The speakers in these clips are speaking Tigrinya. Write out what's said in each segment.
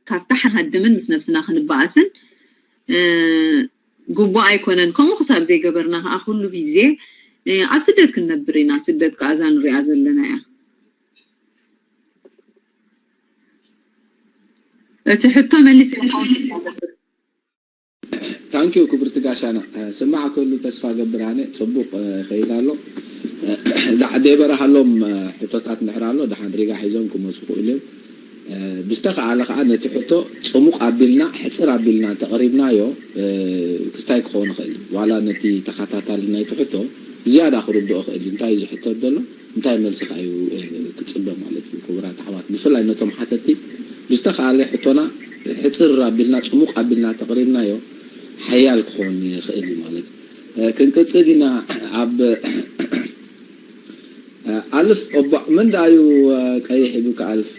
ካብታ ሓድምን ምስ ነብስና ክንበኣስን ግቡእ ኣይኮነን። ከምኡ ክሳብ ዘይገበርና ከዓ ኩሉ ግዜ ኣብ ስደት ክንነብር ኢና። ስደት ከዓ እዛ ንሪኣ ዘለና እያ። እቲ ሕቶ መሊሰ ታንኪዩ ክብርቲ ጋሻና። ስማዕ ክህሉ ተስፋ ገብር። ኣነ ፅቡቕ ከይድ ኣሎ። ደይበረሃሎም ሕቶታት ንሕር ኣሎ። ደሓን ሪጋ ሒዞም ክመፁ ክእሉ እዮም። ብዝተኸኣለ ከዓ ነቲ ሕቶ ፅሙቕ ኣቢልና ሕፅር ኣቢልና እንተቕሪብናዮ ክስታይ ክኸውን ይኽእል እዩ። ዋላ ነቲ ተኸታታሊ ናይቲ ሕቶ ዝያዳ ክርድኦ ክእል እዩ። እንታይ እዩ ዝሕተት ዘሎ፣ እንታይ መልሲ ከዓ እዩ ክፅበ ማለት እዩ። ክቡራት ኣሕዋት፣ ብፍላይ ነቶም ሓተቲ ብዝተኸኣለ ሕቶና ሕፅር ኣቢልና ፅሙቕ ኣቢልና ተቕሪብናዮ ሓያል ክኾን ይኽእል እዩ ማለት እዩ። ክንቅፅል ኢና። ኣብ ኣልፍ ኦባ መን ደኣ እዩ ቀይሕ ሂቡካ? ኣልፍ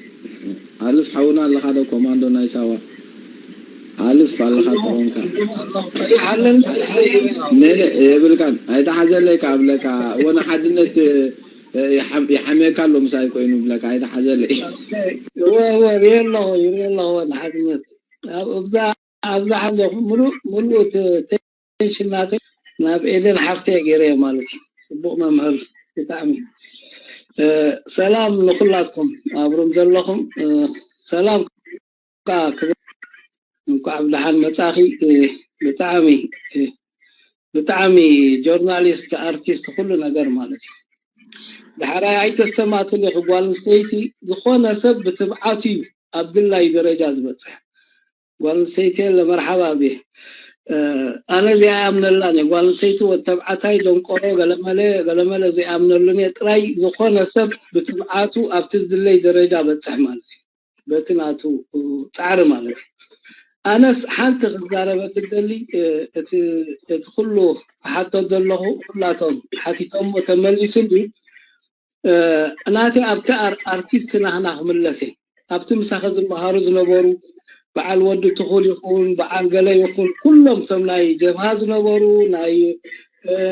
ኣልፍ ሓውና ኣለኻ ዶ? ኮማንዶ ናይ ሳዋ ኣልፍ ኣለኻ ተኾንካ ቀይሕ ኣለኒ። ነለ የብልካን ኣይተሓዘለይ ካብ ለካ ወነ ሓድነት ይሓምየካ ኣሎ ምሳይ ኮይኑ ብለካ ኣይተሓዘለይ። እወ እወ ሪኦ ኣለኹ ሪኦ ኣለኹ ወነ ሓድነት ኣብዛ ኣብዛ ሓለኹ ምሉእ ምሉእ ቴንሽን ናተይ ናብ ኤደን ሓፍተይ ገይረዮ ማለት እዩ። ፅቡቕ መምህር ብጣዕሚ። ሰላም ንኩላትኩም ኣብ ሩም ዘለኹም ሰላም ከዓ ክብር እንኳዕ ብደሓን መጻኺ። ብጣዕሚ ብጣዕሚ ጆርናሊስት ኣርቲስት ኩሉ ነገር ማለት እዩ። ዳሕራይ ኣይተስተማስል ኢኺ ጓል ኣንስተይቲ ዝኾነ ሰብ ብትብዓቱ እዩ ኣብ ድላዩ ደረጃ ዝበፅሕ። ጓል ኣንስተይቲ የለ መርሓባ ብየ ኣነ እዚኣ ይኣምነላን እየ። ጓል ኣንስተይቲ ወተብዓታይ ደንቆሮ ገለመለ ገለመለ ዘይኣምነሉን እየ። ጥራይ ዝኾነ ሰብ ብትብዓቱ ኣብቲ ዝድለይ ደረጃ በፅሕ ማለት እዩ በቲ ናቱ ፃዕሪ ማለት እዩ። ኣነስ ሓንቲ ክዛረበ ክደሊ እቲ ኩሉ ክሓቶ ዘለኹ ኩላቶም ሓቲቶሞ ተመሊሱ እንድዩ ናተይ ኣብቲ ኣርቲስት ናህና ክምለስ እየ። ኣብቲ ምሳኸ ዝመሃሩ ዝነበሩ በዓል ወዲ ትኹል ይኹን በዓል ገለ ይኹን ኩሎም እቶም ናይ ጀብሃ ዝነበሩ ናይ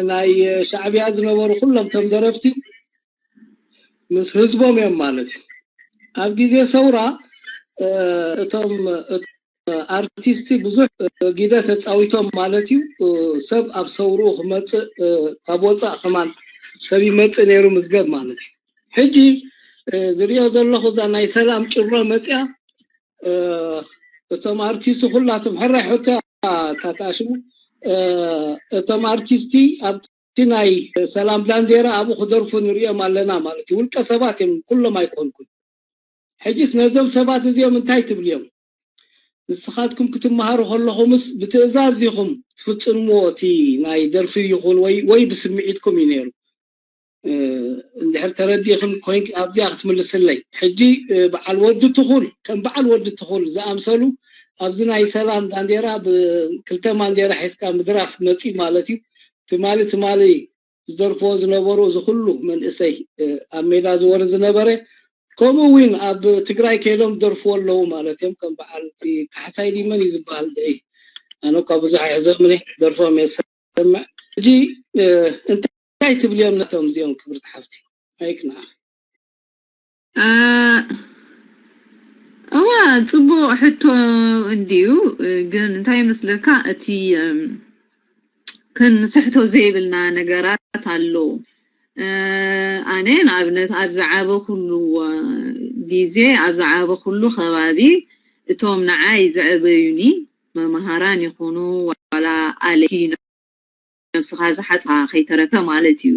ናይ ሻዕብያ ዝነበሩ ኩሎም እቶም ደረፍቲ ምስ ህዝቦም እዮም ማለት እዩ። ኣብ ግዜ ሰውራ እቶም ኣርቲስቲ ብዙሕ ግደ ተፃዊቶም ማለት እዩ። ሰብ ኣብ ሰውርኡ ክመፅእ ካብ ወፃእ ከማን ሰብ ይመፅእ ነይሩ ምዝገብ ማለት እዩ። ሕጂ ዝሪኦ ዘለኹ እዛ ናይ ሰላም ጭሮ መፅያ እቶም ኣርቲስቲ ኩላቶም ሕራይ ሕቶ ታታሽሙ እቶም ኣርቲስቲ ኣብቲ ናይ ሰላም ዳንዴራ ኣብኡ ክደርፉ ንሪኦም ኣለና ማለት እዩ። ውልቀ ሰባት እዮም፣ ኩሎም ኣይኮንኩን። ሕጂስ ነዞም ሰባት እዚኦም እንታይ ትብልዮም? ንስኻትኩም ክትመሃሩ ከለኹምስ ብትእዛዝ ዲኹም ትፍፅምዎ? እቲ ናይ ደርፊ ይኹን ወይ ወይ ብስምዒትኩም እዩ ነይሩ። እንድሕር ተረዲእኽን ኮይንኪ ኣብዚኣ ክትምልስለይ። ሕጂ በዓል ወዲ ትኹል ከም በዓል ወዲ ትኹል ዝኣምሰሉ ኣብዚ ናይ ሰላም ባንዴራ ብክልተ ባንዴራ ሒዝካ ምድራፍ መፅእ ማለት እዩ። ትማሊ ትማሊ ዝደርፍዎ ዝነበሩ እዚ ኩሉ መንእሰይ ኣብ ሜዳ ዝወርድ ዝነበረ ከምኡ እውን ኣብ ትግራይ ከይዶም ዝደርፍዎ ኣለዉ ማለት እዮም። ከም በዓል እቲ ካሕሳይ ድዩ መን እዩ ዝበሃል ድዒ ኣነ እኳ ብዙሕ ኣይሕዘምን እየ ደርፎም እየ ዝሰምዕ። ሕጂ እንታይ ትብልዮም ነቶም እዚኦም ክብርቲ ሓፍቲ? ማይክ ንዓኺ። እዋ ፅቡቕ ሕቶ እንድዩ፣ ግን እንታይ ይመስለካ እቲ ክንስሕቶ ዘይብልና ነገራት ኣሎ። ኣነ ንኣብነት ኣብ ዝዓበኹሉ ግዜ ኣብ ዝዓበኹሉ ከባቢ እቶም ንዓይ ዘዕበዩኒ መምሃራን ይኹኑ ዋላ ኣለይቲ ነብስኻ ዝሓፅኻ ከይተረፈ ማለት እዩ።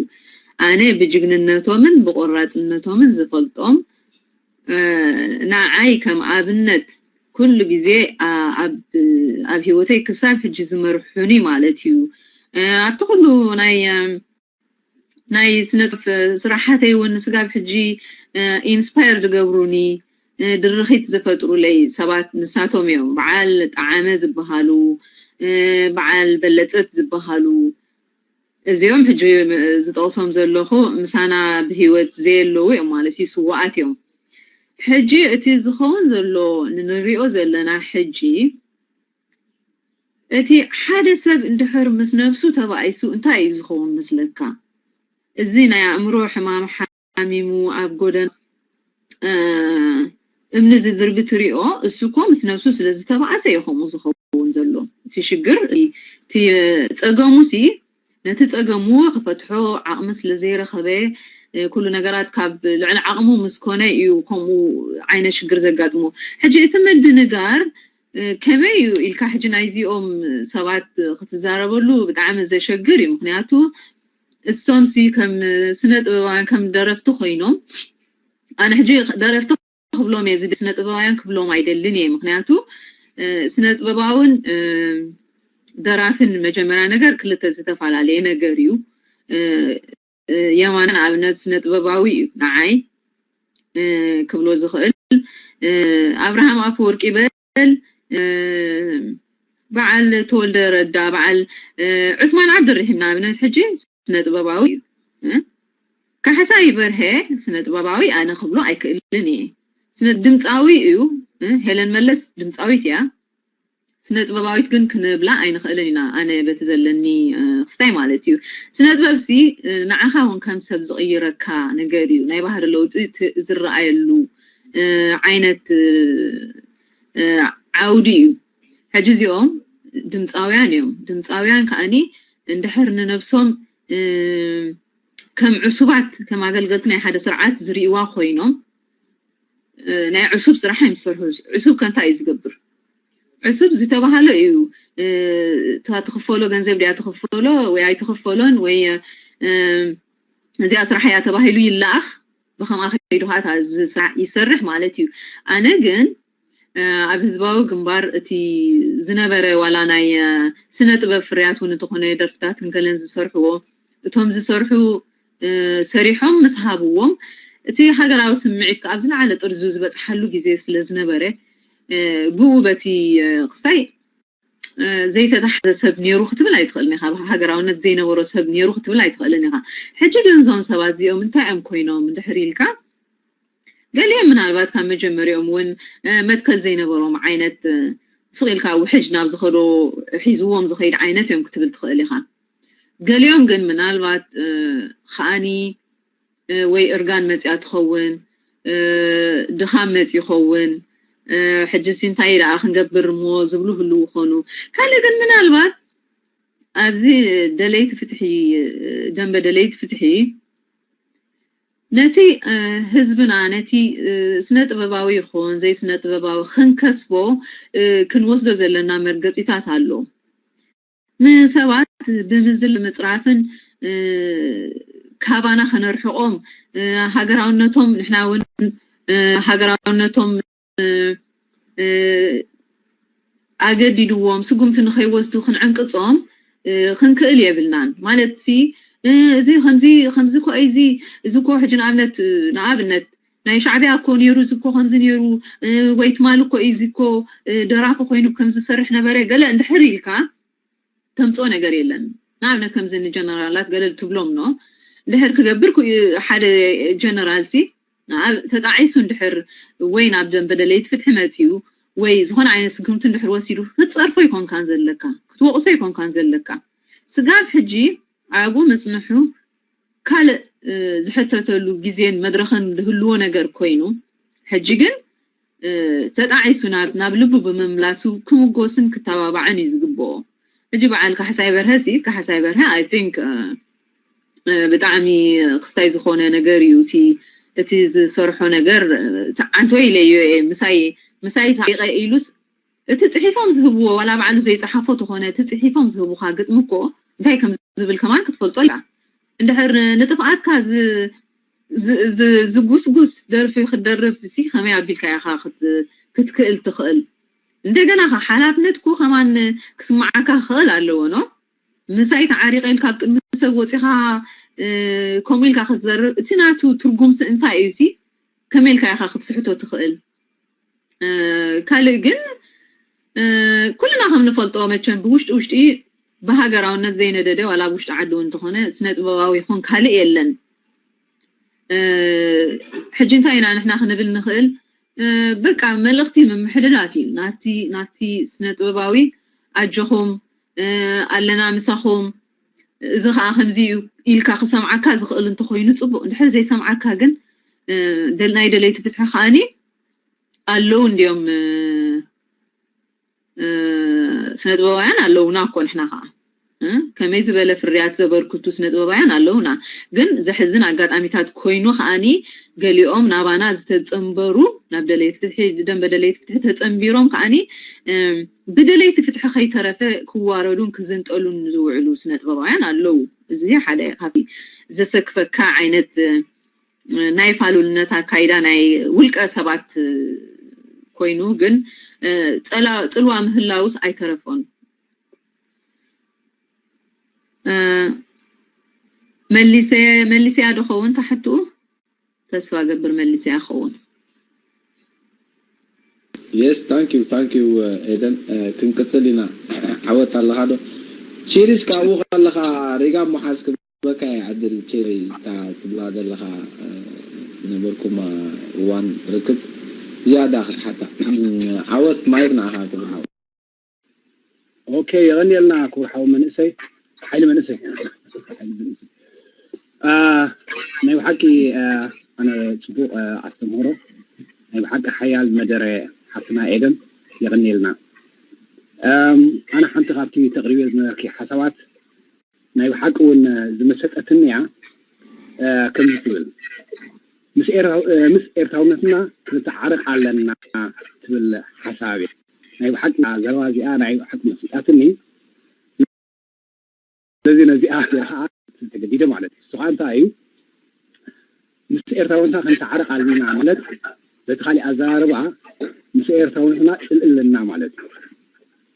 ኣነ ብጅግንነቶምን ብቆራፅነቶምን ዝፈልጦም ንዓይ ከም ኣብነት ኩሉ ግዜ ኣብ ህይወተይ ክሳብ ሕጂ ዝመርሑኒ ማለት እዩ። ኣብቲ ኩሉ ናይ ናይ ስነ ፅሑፍ ስራሓተይ እውን ስጋብ ሕጂ ኢንስፓየር ዝገብሩኒ ድርኺት ዝፈጥሩለይ ሰባት ንሳቶም እዮም። በዓል ጠዓመ ዝበሃሉ፣ በዓል በለፀት ዝበሃሉ እዚኦም ሕጂ ዝጠቕሶም ዘለኹ ምሳና ብህይወት ዘየለዉ እዮም ማለት እዩ፣ ስዋኣት እዮም። ሕጂ እቲ ዝኸውን ዘሎ ንንሪኦ ዘለና ሕጂ እቲ ሓደ ሰብ እንድሕር ምስ ነብሱ ተባኢሱ እንታይ እዩ ዝኸውን መስለካ? እዚ ናይ ኣእምሮ ሕማም ሓሚሙ ኣብ ጎደና እምኒ ዝድርቢ ትሪኦ፣ እሱ እኮ ምስ ነብሱ ስለ ዝተባኣሰ እዩ ከምኡ ዝኸውን ዘሎ። እቲ ሽግር እቲ ጸገሙ ሲ ነቲ ጸገሙ ክፈትሖ ዓቕሚ ስለ ዘይረኸበ፣ ኩሉ ነገራት ካብ ልዕሊ ዓቕሙ ምስ ኮነ እዩ ከምኡ ዓይነት ሽግር ዘጋጥሞ። ሕጂ እቲ ምድንጋር ከመይ እዩ ኢልካ፣ ሕጂ ናይዚኦም ሰባት ክትዛረበሉ ብጣዕሚ ዘሸግር እዩ። ምክንያቱ እሶም ሲ ከም ስነ ጥበባውያን፣ ከም ደረፍቲ ኮይኖም፣ ኣነ ሕጂ ደረፍቲ ክብሎም እየ፣ እዚ ስነ ጥበባውያን ክብሎም ኣይደልን እየ። ምክንያቱ ስነ ጥበባውን ደራፍን መጀመርያ ነገር ክልተ ዝተፈላለየ ነገር እዩ። የማነ ንኣብነት ስነ ጥበባዊ እዩ ንዓይ ክብሎ ዝኽእል። ኣብርሃም ኣፈወርቂ በል፣ በዓል ተወልደ ረዳ፣ በዓል ዑስማን ዓብደርሒም ንኣብነት ሕጂ ስነ ጥበባዊ እዩ። ካሕሳይ በርሀ ስነ ጥበባዊ ኣነ ክብሎ ኣይክእልን እየ። ስነ ድምፃዊ እዩ። ሄለን መለስ ድምፃዊት እያ። ስነ ጥበባዊት ግን ክንብላ ኣይንኽእልን ኢና። ኣነ በቲ ዘለኒ ክስታይ ማለት እዩ። ስነ ጥበብ ሲ ንዓኻ እውን ከም ሰብ ዝቕይረካ ነገር እዩ። ናይ ባህሪ ለውጢ ዝረኣየሉ ዓይነት ዓውዲ እዩ። ሕጂ እዚኦም ድምፃውያን እዮም። ድምፃውያን ከዓኒ እንድሕር ንነብሶም ከም ዕሱባት፣ ከም ኣገልገልቲ ናይ ሓደ ስርዓት ዝርእይዋ ኮይኖም፣ ናይ ዕሱብ ስራሕ እዮም ዝሰርሑ። ዕሱብ ከ እንታይ እዩ ዝገብር? ዕሱብ ዝተባሃለ እዩ። እታ ትኽፈሎ ገንዘብ ድያ ትኽፈሎ ወይ ኣይትኽፈሎን፣ ወይ እዚኣ ስራሕ እያ ተባሂሉ ይለኣኽ፣ ብከምኣ ከይዱ ከዓ እታ እዚ ስራሕ ይሰርሕ ማለት እዩ። ኣነ ግን ኣብ ህዝባዊ ግንባር እቲ ዝነበረ ዋላ ናይ ስነ ጥበብ ፍርያት እውን እንተኾነ ደርፍታትን ገለን ዝሰርሕዎ፣ እቶም ዝሰርሑ ሰሪሖም ምስ ሃብዎም፣ እቲ ሃገራዊ ስምዒት ከዓ ኣብ ዝለዓለ ጥርዙ ዝበፅሓሉ ግዜ ስለ ዝነበረ፣ ብኡ በቲ ክስታይ ዘይተታሓዘ ሰብ ነይሩ ክትብል ኣይትኽእልን ኢኻ። ሃገራውነት ዘይነበሮ ሰብ ነይሩ ክትብል ኣይትኽእልን ኢኻ። ሕጂ ግን እዞም ሰባት እዚኦም እንታይ እዮም ኮይኖም እንድሕር ኢልካ፣ ገሊኦም ምናልባት ካብ መጀመሪኦም እውን መትከል ዘይነበሮም ዓይነት፣ ስቕ ኢልካ ውሕጅ ናብ ዝኸዶ ሒዝዎም ዝኸይድ ዓይነት እዮም ክትብል ትኽእል ኢኻ። ገሊኦም ግን ምናልባት ከዓኒ ወይ እርጋን መፅያ ትኸውን፣ ድኻም መፅ ይኸውን። ሕጂ ሲ እንታይ ደኣ ክንገብር እሞ ዝብሉ ህልው ይኾኑ። ካልእ ግን ምናልባት ኣብዚ ደለይቲ ፍትሒ፣ ደንበ ደለይቲ ፍትሒ ነቲ ህዝብና፣ ነቲ ስነ ጥበባዊ ይኹን ዘይስነ ጥበባዊ ክንከስቦ ክንወስዶ ዘለና መርገፂታት ኣሎ። ንሰባት ብምዝል ምፅራፍን ካባና ከነርሕቆም፣ ሃገራውነቶም፣ ንሕና እውን ሃገራውነቶም ኣገዲድዎም ስጉምቲ ንኸይወስዱ ክንዕንቅፆም ክንክእል የብልናን። ማለት ሲ እዚ ከምዚ ከምዚ ኮ እዚ እዚ ኮ ሕጂ ንኣብነት ንኣብነት ናይ ሻዕቢያ እኮ ነይሩ፣ እዚ እኮ ከምዚ ነይሩ፣ ወይ ትማሊ እኮ እዚ እኮ ደራፊ ኮይኑ ከምዚ ዝሰርሕ ነበረ፣ ገለ እንድሕር ኢልካ ተምፅኦ ነገር የለን። ንኣብነት ከምዚ ንጀነራላት ገለ ትብሎም ኖ እንድሕር ክገብር ሓደ ጀነራል ሲ ተጣዒሱ እንድሕር ወይ ናብ ደንበ ደለይቲ ፍትሒ መፂኡ ወይ ዝኾነ ዓይነት ስጉምቲ እንድሕር ወሲዱ ክትፀርፎ ይኮንካን ዘለካ፣ ክትወቕሶ ይኮንካን ዘለካ። ስጋብ ሕጂ ኣብኡ ምፅንሑ ካልእ ዝሕተተሉ ግዜን መድረኽን ዝህልዎ ነገር ኮይኑ፣ ሕጂ ግን ተጣዒሱ ናብ ልቡ ብምምላሱ ክምጎስን ክተባባዕን እዩ ዝግብኦ። ሕጂ በዓል ካሕሳይ በርሀ ሲ፣ ካሕሳይ በርሀ I think ብጣዕሚ ክስታይ ዝኾነ ነገር እዩ እቲ ዝሰርሖ ነገር። ዓንቶ ኢለዮ እየ፣ ምሳይ ምሳይ ሳይቀ ኢሉስ እቲ ፅሒፎም ዝህብዎ ዋላ ባዕሉ ዘይፀሓፎ ተኾነ እቲ ፅሒፎም ዝህቡኻ ግጥሚ እኮ እንታይ ከም ዝብል ከማን ክትፈልጦ ኢኻ። እንድሕር ንጥፍኣትካ ዝጉስጉስ ደርፊ ክትደርፍ ሲ ከመይ ኣቢልካ ኢኻ ክትክእል ትኽእል? እንደገና ኸ ሓላፍነት እኮ ከማን ክስማዓካ ክኽእል ኣለዎ ኖ። ምሳይ ተዓሪቐ ኢልካ ኣብ ቅድሚ ሰብ ወፂኻ ከምኡ ኢልካ ክትዘርብ እቲ ናቱ ትርጉምሲ እንታይ እዩ ሲ? ከመይ ኢልካ ኢኻ ክትስሕቶ ትኽእል? ካልእ ግን ኩልና ከም ንፈልጦ መቸም ብውሽጢ ውሽጢ ብሃገራውነት ዘይነደደ ዋላ ኣብ ውሽጢ ዓዲ እውን እንተኾነ ስነ ጥበባዊ ይኹን ካልእ የለን። ሕጂ እንታይ ኢና ንሕና ክንብል ንኽእል? በቃ መልእኽቲ ምምሕልላፍ እዩ ናብቲ ናብቲ ስነ ጥበባዊ፣ ኣጆኹም ኣለና ምሳኹም፣ እዚ ከዓ ከምዚ እዩ ኢልካ ክሰምዓካ ዝኽእል እንተኾይኑ ፅቡቅ፣ እንድሕር ዘይሰምዓካ ግን ናይ ደለይቲ ፍትሒ ከዓኒ ኣለዉ እንዲዮም። ስነጥበባውያን ኣለዉና እኮ ንሕና ከዓ ከመይ ዝበለ ፍርያት ዘበርክቱ ስነጥበባውያን ኣለዉና። ግን ዘሕዝን ኣጋጣሚታት ኮይኑ ከዓኒ ገሊኦም ናባና ዝተፀንበሩ፣ ናብ ደለይቲ ፍትሒ፣ ደንበ ደለይቲ ፍትሒ ተፀንቢሮም ከዓኒ ብደለይቲ ፍትሒ ከይተረፈ ክዋረዱን ክዝንጠሉን ዝውዕሉ ስነጥበባውያን ኣለዉ። እዚ ሓደ ካብቲ ዘሰክፈካ ዓይነት ናይ ፋሉልነት ኣካይዳ ናይ ውልቀ ሰባት ኮይኑ ግን ፅልዋ ምህላውስ ኣይተረፎን። መሊሰ መሊሰያ ዶ ኸውን ታሕትኡ? ተስፋ ገብር መሊሰያ ኸውን። Yes, thank you, thank you ኤደን። ክንቅፅል ኢና። ዓወት ኣለኻ ዶ? ቺሪስ ካብኡ ከለኻ ሪጋ መሓዝ ክበካ ይዓድል ቺሪ እታ ትብላ ዘለኻ ዝነበርኩም እዋን ርክብ ዝያዳ ክትሓታ። ዓወት ማይክ ንዓኻ ክብርሃው። ኦኬ፣ የቐንየልና ክቡር ሓው መንእሰይ ሓይሊ መንእሰይ። ናይ ብሓቂ ኣነ ፅቡቕ ኣስተምህሮ፣ ናይ ብሓቂ ሓያል መደረ ሓፍትና ኤደን፣ የቐንየልና። ኣነ ሓንቲ ካብቲ ተቕሪብዮ ዝነበርኪ ሓሳባት ናይ ብሓቂ እውን ዝመሰጠትኒ እያ። ከምዚ ትብል፣ ምስ ኤርትራውነትና ክንተዓረቕ ኣለና ትብል ሓሳብ እያ። ናይ ብሓቂ ዘረባ እዚኣ ናይ ብሓቂ መሲጣትኒ። ስለዚ ነዚኣ ገይረ ከዓ ተገዲደ ማለት እዩ። እሱ ከዓ እንታይ እዩ? ምስ ኤርትራውነትና ክንተዓረቕ ኣለና ማለት በቲ ካሊእ ኣዘራርባ ምስ ኤርትራውነትና ፅልኢ ኣለና ማለት እዩ።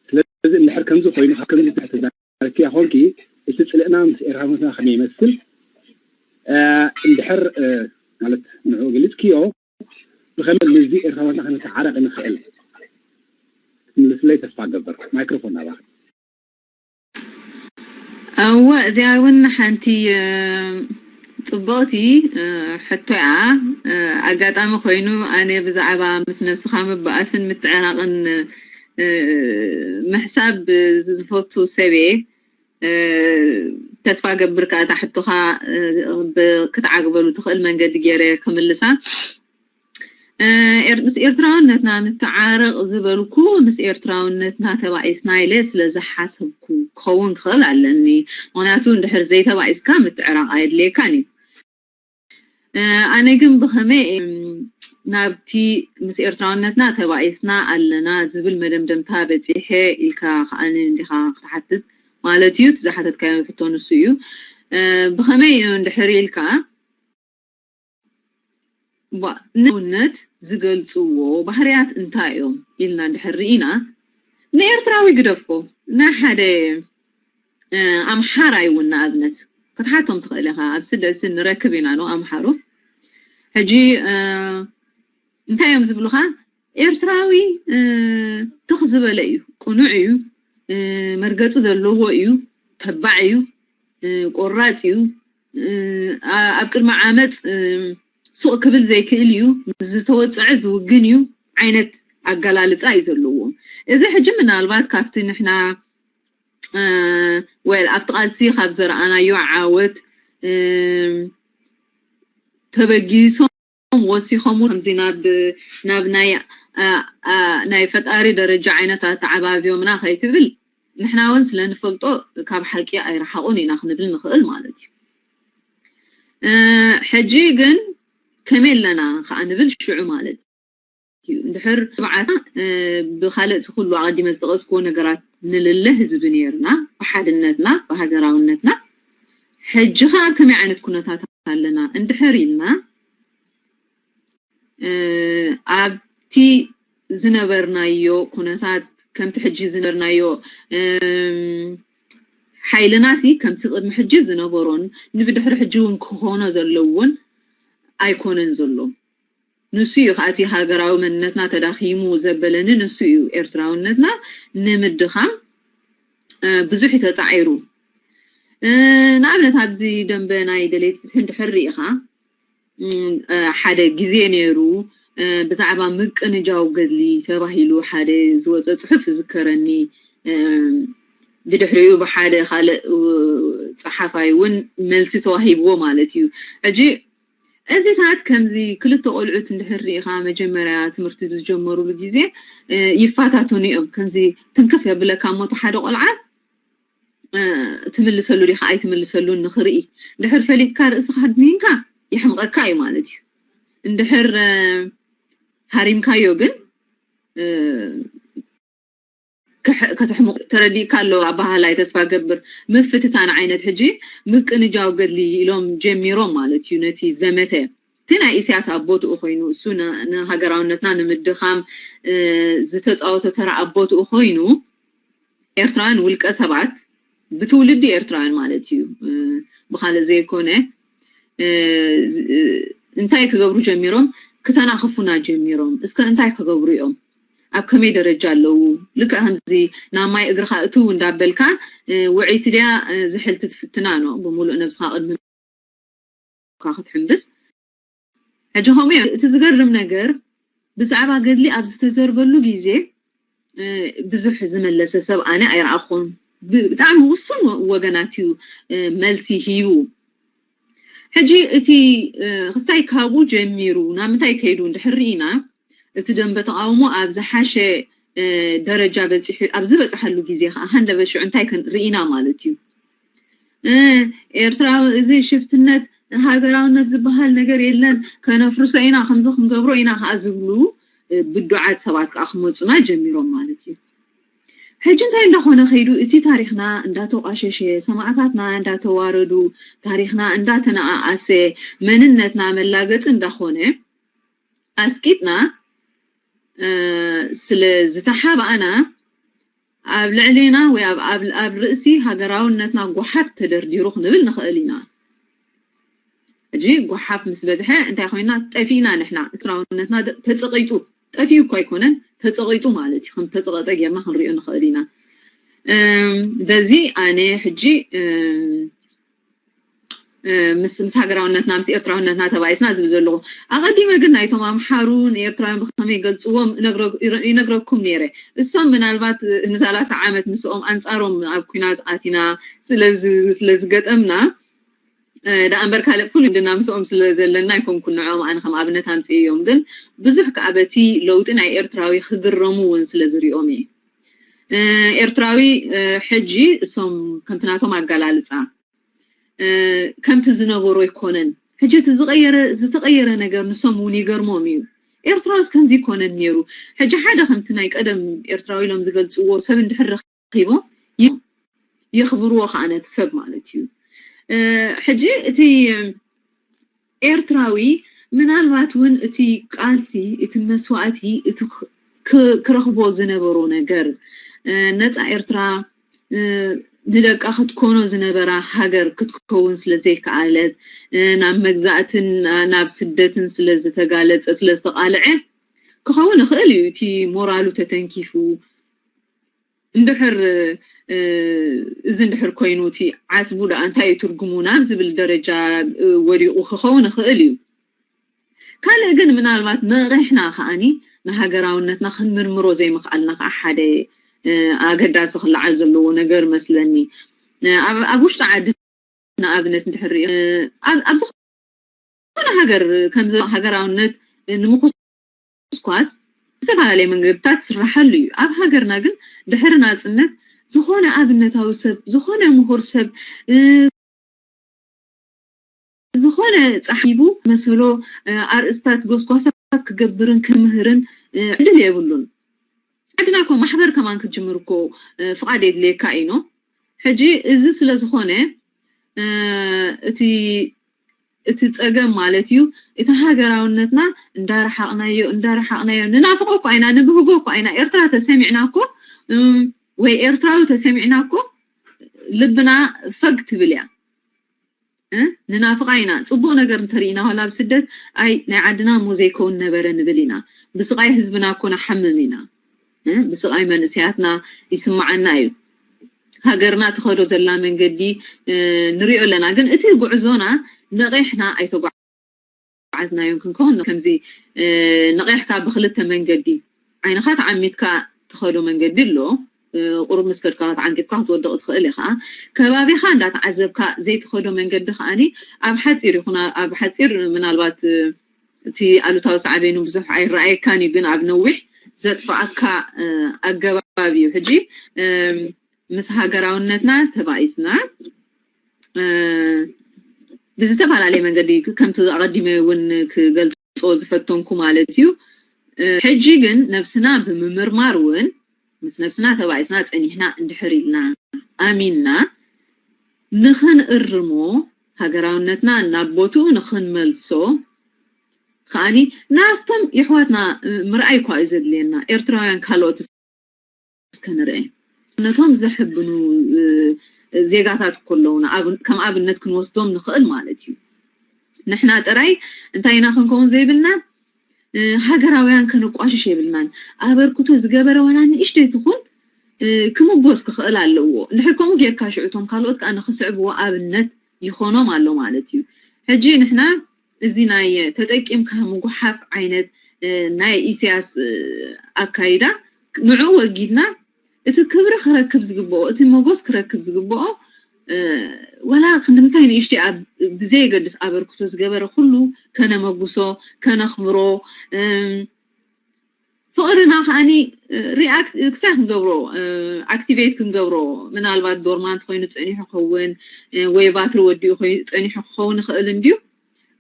ስለዚ እንድሕር ከምዚ ኮይኑ ካብ ከምዚ ተዛረብክያ ኮንኪ እቲ ፅልእና ምስ ኤርትራውነትና ከመይ ይመስል እንድሕር ማለት ንዕኡ ገሊፅክዮ ብኸመይ ምስዚ ኤርትራውነትና ክንተዓረቕ ንኽእል ክትምልስለይ ተስፋ እገብር። ማይክሮፎን ናባኺ። እወ እዚኣ እውን ሓንቲ ፅብቕቲ ሕቶ እያ። ኣጋጣሚ ኮይኑ ኣነ ብዛዕባ ምስ ነብስኻ ምባኣስን ምትዕራቕን ምሕሳብ ዝፈቱ ሰብ እየ። ተስፋ ገብር ከዓ እታ ሕቶኻ ክትዓግበሉ ትኽእል መንገዲ ገይረ ክምልሳ። ምስ ኤርትራውነትና ንተዓረቕ ዝበልኩ ምስ ኤርትራውነትና ተባኢስና ኢለ ስለ ዝሓሰብኩ ክኸውን ክኽእል ኣለኒ። ምኽንያቱ እንድሕር ዘይተባኢስካ ምትዕራቕ ኣየድልየካን እዩ። ኣነ ግን ብኸመይ ናብቲ ምስ ኤርትራውነትና ተባኢስና ኣለና ዝብል መደምደምታ በፂሐ ኢልካ ከዓኒ እንዲኻ ክትሓትት ማለት እዩ። እቲ ዝሓተትካዮ ሕቶ ንሱ እዩ። ብኸመይ እዩ እንድሕር ኢልካ ንውነት ዝገልፅዎ ባህርያት እንታይ እዮም ኢልና እንድሕር ርኢና ንኤርትራዊ ግደፎ ናይ ሓደ ኣምሓራይ እውን ንኣብነት ክትሓቶም ትኽእል ኢኻ። ኣብ ስደት ንረክብ ኢና ን ኣምሓሩ። ሕጂ እንታይ እዮም ዝብሉኻ? ኤርትራዊ ትኽ ዝበለ እዩ፣ ቅኑዕ እዩ፣ መርገፂ ዘለዎ እዩ፣ ተባዕ እዩ፣ ቆራፅ እዩ፣ ኣብ ቅድሚ ዓመፅ ሱቕ ክብል ዘይክእል እዩ፣ ምስ ዝተወፀዐ ዝውግን እዩ ዓይነት ኣገላልፃ እዩ ዘለዎም። እዚ ሕጂ ምናልባት ካብቲ ንሕና ወል ኣብቲ ቃልሲ ካብ ዘረኣናዮ ዓወት ተበጊሶም ወሲኾም ከምዚ ናብ ናብ ናይ ናይ ፈጣሪ ደረጃ ዓይነት ኣተዓባብዮምና ከይትብል ንሕና እውን ስለ ንፈልጦ ካብ ሓቂ ኣይረሓቑን ኢና ክንብል ንኽእል ማለት እዩ። ሕጂ ግን ከመይ ኣለና ከዓ ንብል ሽዑ ማለት እዩ። እንድሕር ትብዓትና ብካልእ እቲ ኩሉ ኣቐዲመ ዝጠቐስክዎ ነገራት ንልለ ህዝቢ ነይርና፣ ብሓድነትና፣ ብሃገራውነትና፣ ሕጂ ኸ ኣብ ከመይ ዓይነት ኩነታት ኣለና እንድሕር ኢልና ኣብቲ ዝነበርናዮ ኩነታት ከምቲ ሕጂ ዝነበርናዮ ሓይልና ሲ ከምቲ ቅድሚ ሕጂ ዝነበሮን ንብድሕሪ ሕጂ እውን ክኾኖ ዘለዎን ኣይኮነን ዘሎ። ንሱ እዩ ከዓ እቲ ሃገራዊ መንነትና ተዳኺሙ ዘበለኒ ንሱ እዩ። ኤርትራውነትና ንምድኻም ብዙሕ እዩ ተፃዒሩ። ንኣብነት ኣብዚ ደንበ ናይ ደለይቲ ፍትሒ እንድሕር ርኢኻ ሓደ ግዜ ነይሩ ብዛዕባ ምቅንጃው ገድሊ ተባሂሉ ሓደ ዝወፀ ፅሑፍ ይዝከረኒ። ብድሕሪኡ ብሓደ ካልእ ፀሓፋይ እውን መልሲ ተዋሂብዎ ማለት እዩ። ሕጂ እዚታት ከምዚ ክልተ ቆልዑት እንድሕር ርኢኻ መጀመርያ ትምህርቲ ብዝጀመሩሉ ግዜ ይፋታተኑ እዮም። ከምዚ ትንክፍ የብለካ እሞ እቲ ሓደ ቆልዓ ትምልሰሉ ዲኻ ኣይትምልሰሉን ንኽርኢ። እንድሕር ፈሊጥካ ርእስኻ ኣድኒንካ የሕምቐካ እዩ ማለት እዩ። እንድሕር ሃሪምካዮ ግን ከተሕምቑ ተረዲእካ ኣሎ ኣባሃላይ ተስፋ ገብር። ምፍትታን ዓይነት ሕጂ ምቅንጃው ገድሊ ኢሎም ጀሚሮም ማለት እዩ ነቲ ዘመተ። እቲ ናይ ኢሳያስ ኣብ ቦትኡ ኮይኑ እሱ ንሃገራውነትና ንምድኻም ዝተፃወቶ ተራ ኣብ ቦትኡ ኮይኑ ኤርትራውያን ውልቀ ሰባት ብትውልዲ ኤርትራውያን ማለት እዩ ብካልእ ዘይኮነ እንታይ ክገብሩ ጀሚሮም? ክተናኽፉና ጀሚሮም። እስከ እንታይ ክገብሩ እዮም? ኣብ ከመይ ደረጃ ኣለዉ? ልክዕ ከምዚ ናብ ማይ እግርኻ እትው እንዳበልካ ውዕይቲ ድያ ዝሕልቲ ትፍትና ነው ብምሉእ ነብስኻ ቅድሚ ክትሕምብስ። ሕጂ ከምኡ እዮም። እቲ ዝገርም ነገር ብዛዕባ ገድሊ ኣብ ዝተዘርበሉ ግዜ ብዙሕ ዝመለሰ ሰብ ኣነ ኣይረኣኹን። ብጣዕሚ ውሱን ወገናት እዩ መልሲ ሂቡ። ሕጂ እቲ ክስታይ ካብኡ ጀሚሩ ናብ ምንታይ ከይዱ እንድሕር ርኢና እቲ ደንበ ተቃውሞ ኣብ ዝሓሸ ደረጃ በፂሑ ኣብ ዝበፅሐሉ ግዜ ከዓ ሃንደበት ሽዑ እንታይ ርኢና ማለት እዩ። ኤርትራዊ እዚ ሽፍትነት ሃገራውነት ዝበሃል ነገር የለን፣ ከነፍርሶ ኢና፣ ከምዚ ክንገብሮ ኢና ከዓ ዝብሉ ብዱዓት ሰባት ከዓ ክመፁና ጀሚሮም ማለት እዩ። ሕጂ እንታይ እንዳኾነ ከይዱ እቲ ታሪኽና እንዳተቋሸሸ፣ ሰማእታትና እንዳተዋረዱ፣ ታሪኽና እንዳተነኣኣሰ፣ መንነትና መላገፂ እንዳኾነ ኣስቂጥና ስለ ዝተሓባእና ኣብ ልዕሌና ወይ ኣብ ርእሲ ሃገራውነትና ጓሓፍ ተደርዲሩ ክንብል ንኽእል ኢና። ሕጂ ጓሓፍ ምስ በዝሐ እንታይ ኮይና ጠፊእና ንሕና። ኤርትራውነትና ተፀቂጡ ጠፊኡ እኮ ኣይኮነን ተፀቂጡ ማለት እዩ። ከም ተፀቀጠ ጌርና ክንሪኦ ንኽእል ኢና። በዚ ኣነ ሕጂ ምስ ምስ ሃገራውነትና ምስ ኤርትራውነትና ተባኢስና ዝብል ዘለኹ ኣቐዲመ ግን ናይቶም ኣምሓሩ ንኤርትራውያን ብከመይ ይገልፅዎም ይነግረኩም ነይረ። እሶም ምናልባት ንሰላሳ ዓመት ምስኦም ኣንፃሮም ኣብ ኩናት ኣቲና ስለዝገጠምና ደኣ እምበር ካልእ ፍሉይ ዝምድና ምስኦም ስለ ዘለና ኣይኮንኩን ንዕኦም ኣነ ከም ኣብነት ኣምፅእዮም። ግን ብዙሕ ከዓ በቲ ለውጢ ናይ ኤርትራዊ ክግረሙ እውን ስለ ዝሪኦም እየ። ኤርትራዊ ሕጂ እሶም ከምቲ ናቶም ኣገላልፃ ከምቲ ዝነበሩ ኣይኮነን። ሕጂ እቲ ዝቀየረ ዝተቀየረ ነገር ንሶም እውን ይገርሞም እዩ። ኤርትራውስ ከምዚ ይኮነን ነይሩ። ሕጂ ሓደ ከምቲ ናይ ቀደም ኤርትራዊ ኢሎም ዝገልፅዎ ሰብ እንድሕር ረኪቦም የኽብርዎ ከዓ ነቲ ሰብ ማለት እዩ። ሕጂ እቲ ኤርትራዊ ምናልባት እውን እቲ ቃልሲ እቲ መስዋእቲ እቲ ክረኽቦ ዝነበሮ ነገር ነፃ ኤርትራ ንደቃ ክትኮኖ ዝነበራ ሃገር ክትከውን ስለ ዘይከኣለት ናብ መግዛእትን ናብ ስደትን ስለ ዝተጋለፀ ስለ ዝተቃልዐ ክኸውን ይኽእል እዩ። እቲ ሞራሉ ተተንኪፉ እንድሕር እዚ እንድሕር ኮይኑ እቲ ዓስቡ ደኣ እንታይ እዩ ትርጉሙ ናብ ዝብል ደረጃ ወዲቑ ክኸውን ይኽእል እዩ። ካልእ ግን ምናልባት ነቒሕና ከዓኒ ንሃገራውነትና ክንምርምሮ ዘይምኽኣልና ከዓ ሓደ ኣገዳሲ ክለዓል ዘለዎ ነገር መስለኒ። ኣብ ውሽጢ ዓዲ ንኣብነት እንድሕር ኣብ ዝኾነ ሃገር ከምዚ ሃገራውነት ንምኹስኳስ ዝተፈላለየ መንገድታት ይስራሓሉ እዩ። ኣብ ሃገርና ግን ድሕሪ ናፅነት ዝኾነ ኣብነታዊ ሰብ፣ ዝኾነ ምሁር ሰብ፣ ዝኾነ ፃሒቡ መሰሎ ኣርእስታት ጎስጓሳት ክገብርን ክምህርን ዕድል የብሉን። ዓድና እኮ ማሕበር ከማን ክትጅምር እኮ ፍቓድ የድልየካ እዩ። ሕጂ እዚ ስለ ዝኾነ እቲ እቲ ፀገም ማለት እዩ እቲ ሃገራውነትና እንዳረሓቕናዮ እንዳረሓቕናዮ ንናፍቆ እኳ ኢና ንብህጎ እኳ ኢና ኤርትራ ተሰሚዕና እኮ ወይ ኤርትራዊ ተሰሚዕና እኮ ልብና ፈግ ትብል እያ። ንናፍቃ ኢና። ፅቡቅ ነገር እንተርኢና ዋላ ኣብ ስደት ኣይ ናይ ዓድና እሞ ዘይከውን ነበረ ንብል ኢና። ብስቃይ ህዝብና እኮ ንሓምም ኢና። ብስቃይ መንእሰያትና ይስማዓና እዩ። ሃገርና ትኸዶ ዘላ መንገዲ ንሪኦ ኣለና። ግን እቲ ጉዕዞና ነቂሕና ኣይተጓዓዝናዮን ክንከውን ከምዚ ነቂሕካ ብክልተ መንገዲ ዓይንኻ ተዓሚትካ ትኸዶ መንገዲ ኣሎ። ቁሩብ ምስ ከድካ ተዓንቂፍካ ክትወድቕ ትኽእል ኢኻ። ከባቢኻ እንዳተዓዘብካ ዘይትኸዶ መንገዲ ከዓኒ ኣብ ሓፂር ይኹን ኣብ ሓፂር ምናልባት እቲ ኣሉታዊ ሳዕቤኑ ብዙሕ ኣይረኣየካን እዩ፣ ግን ኣብ ነዊሕ ዘጥፍኣካ ኣገባብ እዩ። ሕጂ ምስ ሃገራውነትና ተባኢስና ብዝተፈላለየ መንገዲ ከምቲ ኣቐዲመ እውን ክገልጾ ዝፈተንኩ ማለት እዩ። ሕጂ ግን ነብስና ብምምርማር እውን ምስ ነብስና ተባኢስና ጸኒሕና እንድሕር ኢልና ኣሚንና ንኽንእርሞ ሃገራውነትና ናብ ቦትኡ ንኽንመልሶ ከዓኒ ናብቶም የሕዋትና ምርኣይ እኳ እዩ ዘድልየና። ኤርትራውያን ካልኦት እስከ ንርአ። ነቶም ዘሕብኑ ዜጋታት እኮ ኣለውና፣ ከም ኣብነት ክንወስዶም ንኽእል ማለት እዩ። ንሕና ጥራይ እንታይ ኢና ክንከውን ዘይብልና፣ ሃገራውያን ከነቋሽሽ የብልናን። ኣበርክቶ ዝገበረ ዋላ ንእሽተይ ትኹን ክምጎስ ክኽእል ኣለዎ። እንድሕር ከምኡ ጌርካ ሽዑ እቶም ካልኦት ከዓ ንክስዕብዎ ኣብነት ይኾኖም ኣሎ ማለት እዩ። ሕጂ ንሕና እዚ ናይ ተጠቂምካ ምጉሓፍ ዓይነት ናይ ኢሳያስ ኣካይዳ ንዕኡ ወጊድና እቲ ክብሪ ክረክብ ዝግብኦ፣ እቲ ሞጎስ ክረክብ ዝግብኦ ዋላ ክንድምታይ ንእሽተይ ብዘየገድስ ኣበርክቶ ዝገበረ ኩሉ ከነመጉሶ፣ ከነኽብሮ፣ ፍቕርና ከዓኒ ሪኣክት ክሳይ ክንገብሮ ኣክቲቬት ክንገብሮ ምናልባት ዶርማንት ኮይኑ ፀኒሑ ክኸውን ወይ ባትሪ ወዲኡ ጸኒሑ ክኸውን ይኽእል እንድዩ።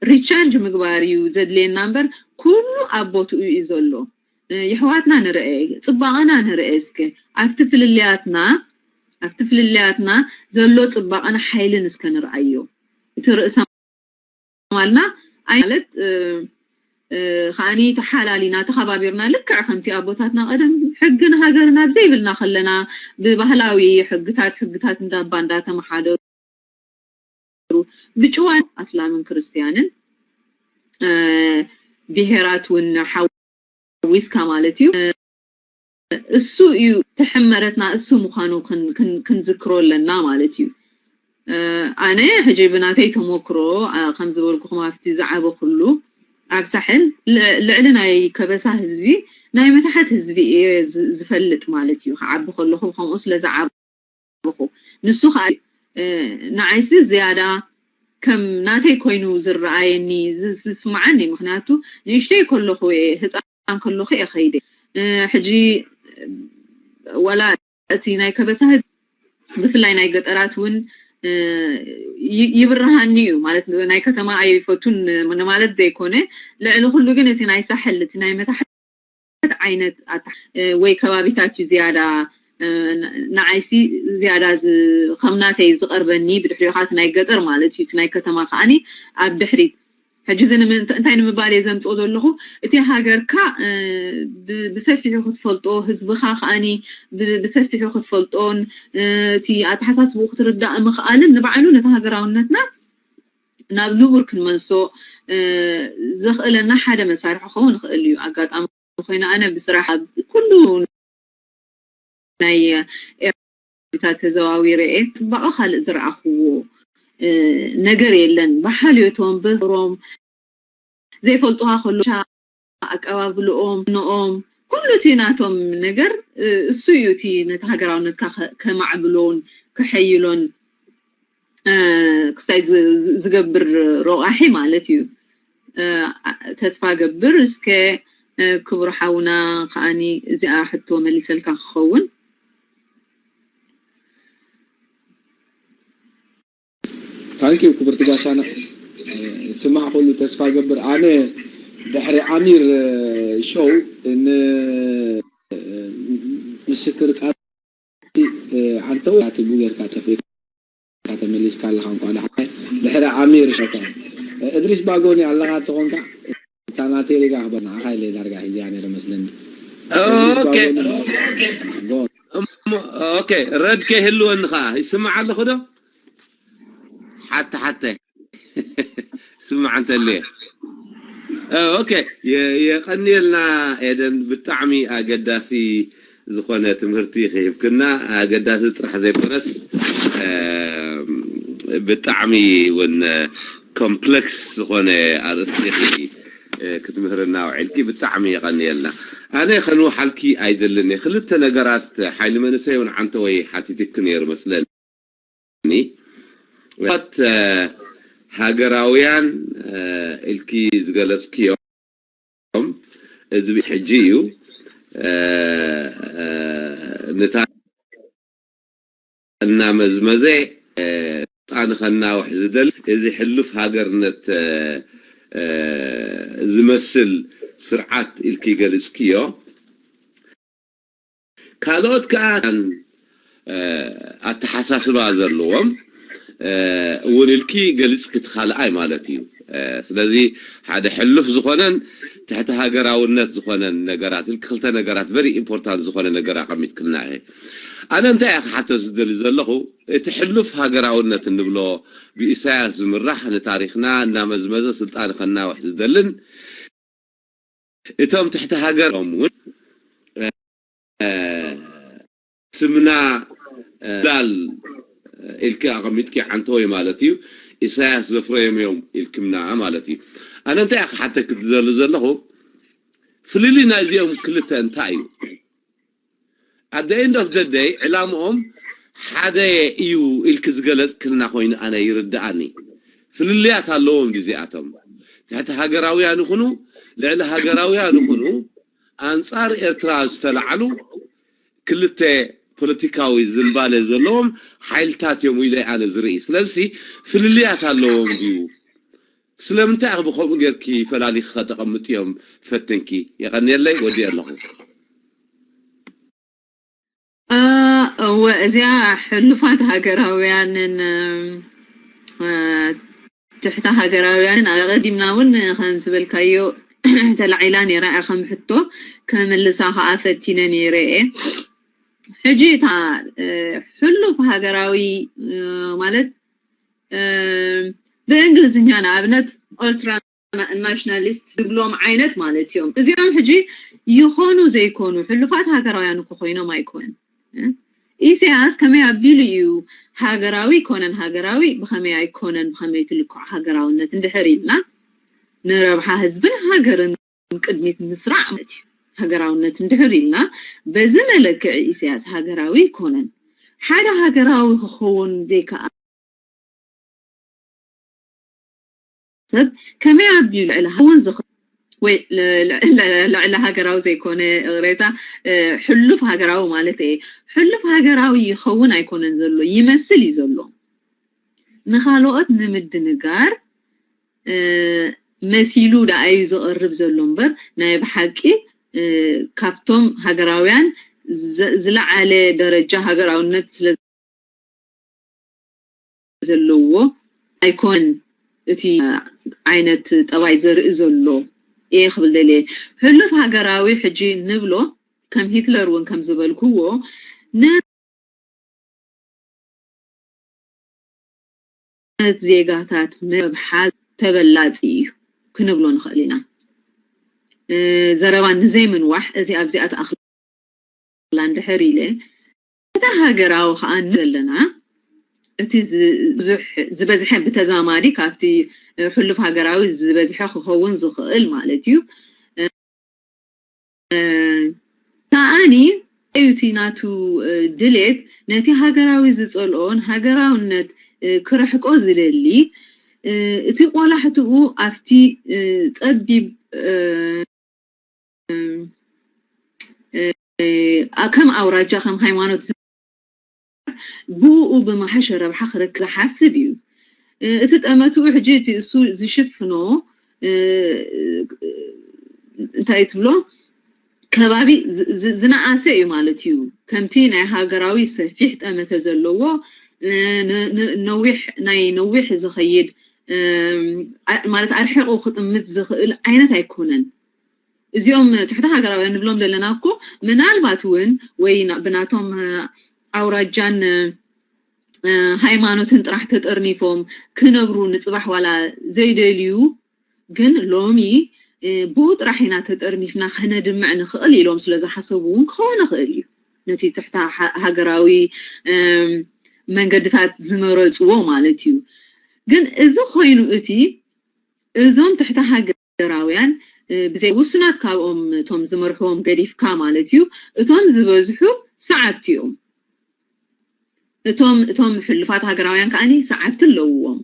ሪቻርጅ ምግባር እዩ ዘድልየና እምበር ኩሉ ኣብ ቦትኡ እዩ ዘሎ። የሕዋትና ንርአ፣ ፅባቐና ንርአ እስከ ኣብቲ ፍልልያትና ኣብቲ ፍልልያትና ዘሎ ፅባቐን ሓይልን እስከ ንርኣዮ። እቲ ርእሰ ማልና ኣይ ማለት ከዓኒ ተሓላሊና ተኸባቢርና ልክዕ ከምቲ ኣቦታትና ቀደም ሕግን ሃገርን ኣብ ዘይብልና ከለና ብባህላዊ ሕግታት ሕግታት እንዳባ እንዳተመሓደሩ ብጭዋን ኣስላምን ክርስትያንን ብሄራት እውን ሓዊስካ ማለት እዩ። እሱ እዩ ትሕመረትና እሱ ምዃኑ ክንዝክሮ ኣለና ማለት እዩ። ኣነ ሕጂ ብናተይ ተሞክሮ ከም ዝበልኩኹም ኣብቲ ዝዓበኹሉ ኣብ ሳሕል ልዕሊ ናይ ከበሳ ህዝቢ ናይ መታሕት ህዝቢ እየ ዝፈልጥ ማለት እዩ። ክዓቢ ከለኹ ከምኡ ስለ ዝዓበኹ ንሱ ከዓ ንዓይሲ ዝያዳ ከም ናተይ ኮይኑ ዝረኣየኒ ዝስማዓኒ፣ ምክንያቱ ንእሽተይ ከለኹ እየ ህፃን ከለኹ እየ ከይደ ሕጂ ወላ እቲ ናይ ከበሳ ህዝቢ ብፍላይ ናይ ገጠራት እውን ይብርሃኒ እዩ ማለት ናይ ከተማ ኣይፈቱን ንማለት ዘይኮነ ልዕሊ ኩሉ ግን እቲ ናይ ሳሕል እቲ ናይ መታሕት ዓይነት ኣታ ወይ ከባቢታት እዩ ዝያዳ ንዓይሲ ዝያዳ ከምናተይ ዝቐርበኒ ብድሕሪኡ ከዓ ናይ ገጠር ማለት እዩ እቲ ናይ ከተማ ከዓኒ ኣብ ድሕሪት ሕጂ እዚ እንታይ ንምባል እየ ዘምፅኦ ዘለኹ እቲ ሃገርካ ብሰፊሑ ክትፈልጦ ህዝብኻ ከዓኒ ብሰፊሑ ክትፈልጦን እቲ ኣተሓሳስብኡ ክትርዳእ ምኽኣልን ንባዕሉ ነቲ ሃገራውነትና ናብ ንቡር ክንመልሶ ዘኽእለና ሓደ መሳርሒ ክኸውን ይኽእል እዩ ኣጋጣሚ ኮይነ ኣነ ብስራሕ ኣብ ኩሉ ናይ ኤርትራ ተዘዋዊረ እየ ፅባቐ ካልእ ዝረኣኽዎ ነገር የለን ብሓልዮቶም ብህሮም ዘይፈልጡኻ ከሎ ኣቀባብልኦም ንኦም ኩሉ እቲ ናቶም ነገር እሱ እዩ እቲ ነቲ ሃገራውነትካ ከማዕብሎን ከሐይሎን ክስታይ ዝገብር ረቋሒ ማለት እዩ። ተስፋ ገብር እስከ ክቡር ሓውና ከዓኒ እዚኣ ሕቶ መሊሰልካ ክኸውን ታንኪዩ ክብርቲ ጋሻና ስማዕ ኩሉ ተስፋ ገብር ኣነ ድሕሪ ኣሚር ሾው ን ምስክር ቃል ሓንተ ናትጉ ጌርካ ጠፊእካ ተመሊስካ ኣለኻ እንኳ ድሓ- ድሕሪ ኣሚር ሸካ እድሪስ ባጎኒ ኣለኻ ተኾንካ እታ ናተይ ሪጋ ክበል ንዓኻ ኢለ ዳርጋ ሒዝያ ነይረ መስለኒ እድሪስ ኦኬ ባጎኒ ኦኬ ረድ ከይህልወኒ ከዓ ይስማዕ ኣለኹ ዶ ሓተ ሓተ ስማዕ እንተልየ ኦኬ የቀንየልና ኤደን ብጣዕሚ ኣገዳሲ ዝኾነ ትምህርቲ ክህብክና ኣገዳሲ ጥራሕ ዘይኮነስ ብጣዕሚ እውን ኮምፕለክስ ዝኾነ ኣርእስቲ ክትምህርና ውዒልኪ ብጣዕሚ የቐንየልና። ኣነ ከንውሓልኪ ኣይደልን እየ። ክልተ ነገራት ሓይሊ መንእሰይ እውን ዓንተወይ ሓቲትኪ ነይሩ መስለኒ። ት ሃገራውያን ኢልኪ ዝገለጽክዮም እዚ ሕጂ እዩ ነታ እናመዝመዘ ስልጣን ከናውሕ ዝደሊ እዚ ሕሉፍ ሃገርነት ዝመስል ስርዓት ኢልኪ ገሊጽክዮ። ካልኦት ከኣ ኣተሓሳስባ ዘለዎም እውን ኢልኪ ገሊጽኪ እቲ ካልኣይ ማለት እዩ። ስለዚ ሓደ ሕሉፍ ዝኾነን ትሕቲ ሃገራውነት ዝኾነን ነገራት ኢልኪ ክልተ ነገራት very important ዝኾነ ነገር ኣቐሚጥክልና እየ። ኣነ እንታይ እየ ክሓተት ዝደሊ ዘለኹ፣ እቲ ሕሉፍ ሃገራውነት እንብሎ ብኢሳያስ ዝምራሕ ንታሪኽና እናመዝመዘ ስልጣን ከናውሕ ዝደልን እቶም ትሕቲ ሃገሮም እውን ስምና ዳል ኢልኪ ኣቐሚጥኪ ዓንተወይ ማለት እዩ። ኢሳያስ ዘፍረዮም እዮም ኢልክምና ማለት እዩ። ኣነ እንታይ እየ ክሓተኪ ዝደሊ ዘለኹ፣ ፍልልይ ናይዚኦም ክልተ እንታይ እዩ? At the end of the day ዕላምኦም ሓደ እዩ ኢልኪ ዝገለጽክልና ኮይኑ ኣነ ይርድኣኒ። ፍልልያት ኣለዎም ድዚኣቶም ትሕቲ ሃገራውያን ይኹኑ ልዕሊ ሃገራውያን ይኹኑ ኣንጻር ኤርትራ ዝተላዕሉ ክልተ ፖለቲካዊ ዝንባለ ዘለዎም ሓይልታት እዮም ኢለ ኣነ ዝርኢ። ስለዚ ፍልልያት ኣለዎም ድዩ? ስለምንታይ ኢኺ ብኸምኡ ጌርኪ ፈላሊኺ ከተቐምጥዮም ፈትንኪ? የቐንየለይ፣ ወዲኤ ኣለኹ። እወ፣ እዚኣ ሕሉፋት ሃገራውያንን ትሕተ ሃገራውያንን ኣቐዲምና እውን ከም ዝበልካዮ ተላዒላ ነይራ እያ ከም ሕቶ፣ ክምልሳ ከዓ ፈቲነ ነይረ እየ። ሕጂ እታ ሕሉፍ ሃገራዊ ማለት ብእንግሊዝኛ ንኣብነት ኦልትራ ናሽናሊስት ዝብሎም ዓይነት ማለት እዮም። እዚኦም ሕጂ ይኾኑ ዘይኮኑ ሕሉፋት ሃገራውያን እኮ ኮይኖም ኣይኮን። ኢሳያስ ከመይ ኣቢሉ እዩ ሃገራዊ ይኮነን ሃገራዊ ብኸመይ ኣይኮነን ብኸመይ ትልክዖ ሃገራውነት እንድሕር ኢልና ንረብሓ ህዝብን ሃገርን ቅድሚት ምስራዕ ማለት እዩ። ሃገራውነት እንድሕር ኢልና በዚ መለክዒ ኢሳያስ ሃገራዊ ይኮነን። ሓደ ሃገራዊ ክኸውን ዘይከኣ ሰብ ከመይ ኣቢሉ ልዕሊ ሃውን ዝኽእል ወይ ልዕሊ ሃገራዊ ዘይኮነ ቅሬታ ሕሉፍ ሃገራዊ ማለት እየ። ሕሉፍ ሃገራዊ ይኸውን ኣይኮነን ዘሎ ይመስል እዩ ዘሎ። ንኻልኦት ንምድንጋር መሲሉ ደኣ እዩ ዝቐርብ ዘሎ እምበር ናይ ብሓቂ ካብቶም ሃገራውያን ዝለዓለ ደረጃ ሃገራውነት ስለ ዘለዎ ኣይኮን እቲ ዓይነት ጠባይ ዘርኢ ዘሎ እየ ክብል ደልየ። ሕሉፍ ሃገራዊ ሕጂ ንብሎ ከም ሂትለር እውን ከም ዝበልክዎ ን ዜጋታት ምብሓዝ ተበላፂ እዩ ክንብሎ ንኽእል ኢና። ዘረባ ንዘይምንዋሕ እዚ ኣብዚኣ ትኣኽላ እንድሕር ኢለ እታ ሃገራዊ ከዓ ዘለና እቲ ዝበዝሐ ብተዛማዲ ካብቲ ሕሉፍ ሃገራዊ ዝበዝሐ ክኸውን ዝኽእል ማለት እዩ። ከኣኒ እዩ እቲ ናቱ ድሌት ነቲ ሃገራዊ ዝጸልኦን ሃገራውነት ክርሕቆ ዝደሊ እቲ ቆላሕትኡ ኣብቲ ጸቢብ ከም ኣውራጃ ከም ሃይማኖት ብኡ ብመሓሸ ረብሓ ክረክብ ዝሓስብ እዩ። እቲ ጠመትኡ ሕጂ እቲ እሱ ዝሽፍኖ እንታይ ትብሎ ከባቢ ዝነኣሰ እዩ ማለት እዩ። ከምቲ ናይ ሃገራዊ ሰፊሕ ጠመተ ዘለዎ ነዊሕ ናይ ነዊሕ ዝኸይድ ማለት ኣርሒቑ ክጥምት ዝኽእል ዓይነት ኣይኮነን። እዚኦም ትሕተ ሃገራውያን ንብሎም ዘለና እኮ ምናልባት እውን ወይ ብናቶም ኣውራጃን ሃይማኖትን ጥራሕ ተጠርኒፎም ክነብሩ ንፅባሕ ዋላ ዘይደልዩ ግን ሎሚ ብኡ ጥራሕ ኢና ተጠርኒፍና ከነድምዕ ንኽእል ኢሎም ስለ ዝሓሰቡ እውን ክኸውን ይኽእል እዩ። ነቲ ትሕተ ሃገራዊ መንገድታት ዝመረፅዎ ማለት እዩ። ግን እዚ ኮይኑ እቲ እዞም ትሕተ ሃገር ሃገራውያን ብዘይ ውሱናት ካብኦም እቶም ዝመርሕዎም ገዲፍካ ማለት እዩ። እቶም ዝበዝሑ ሰዓብቲ እዮም። እቶም እቶም ሕሉፋት ሃገራውያን ከዓኒ ሰዓብቲ ኣለውዎም።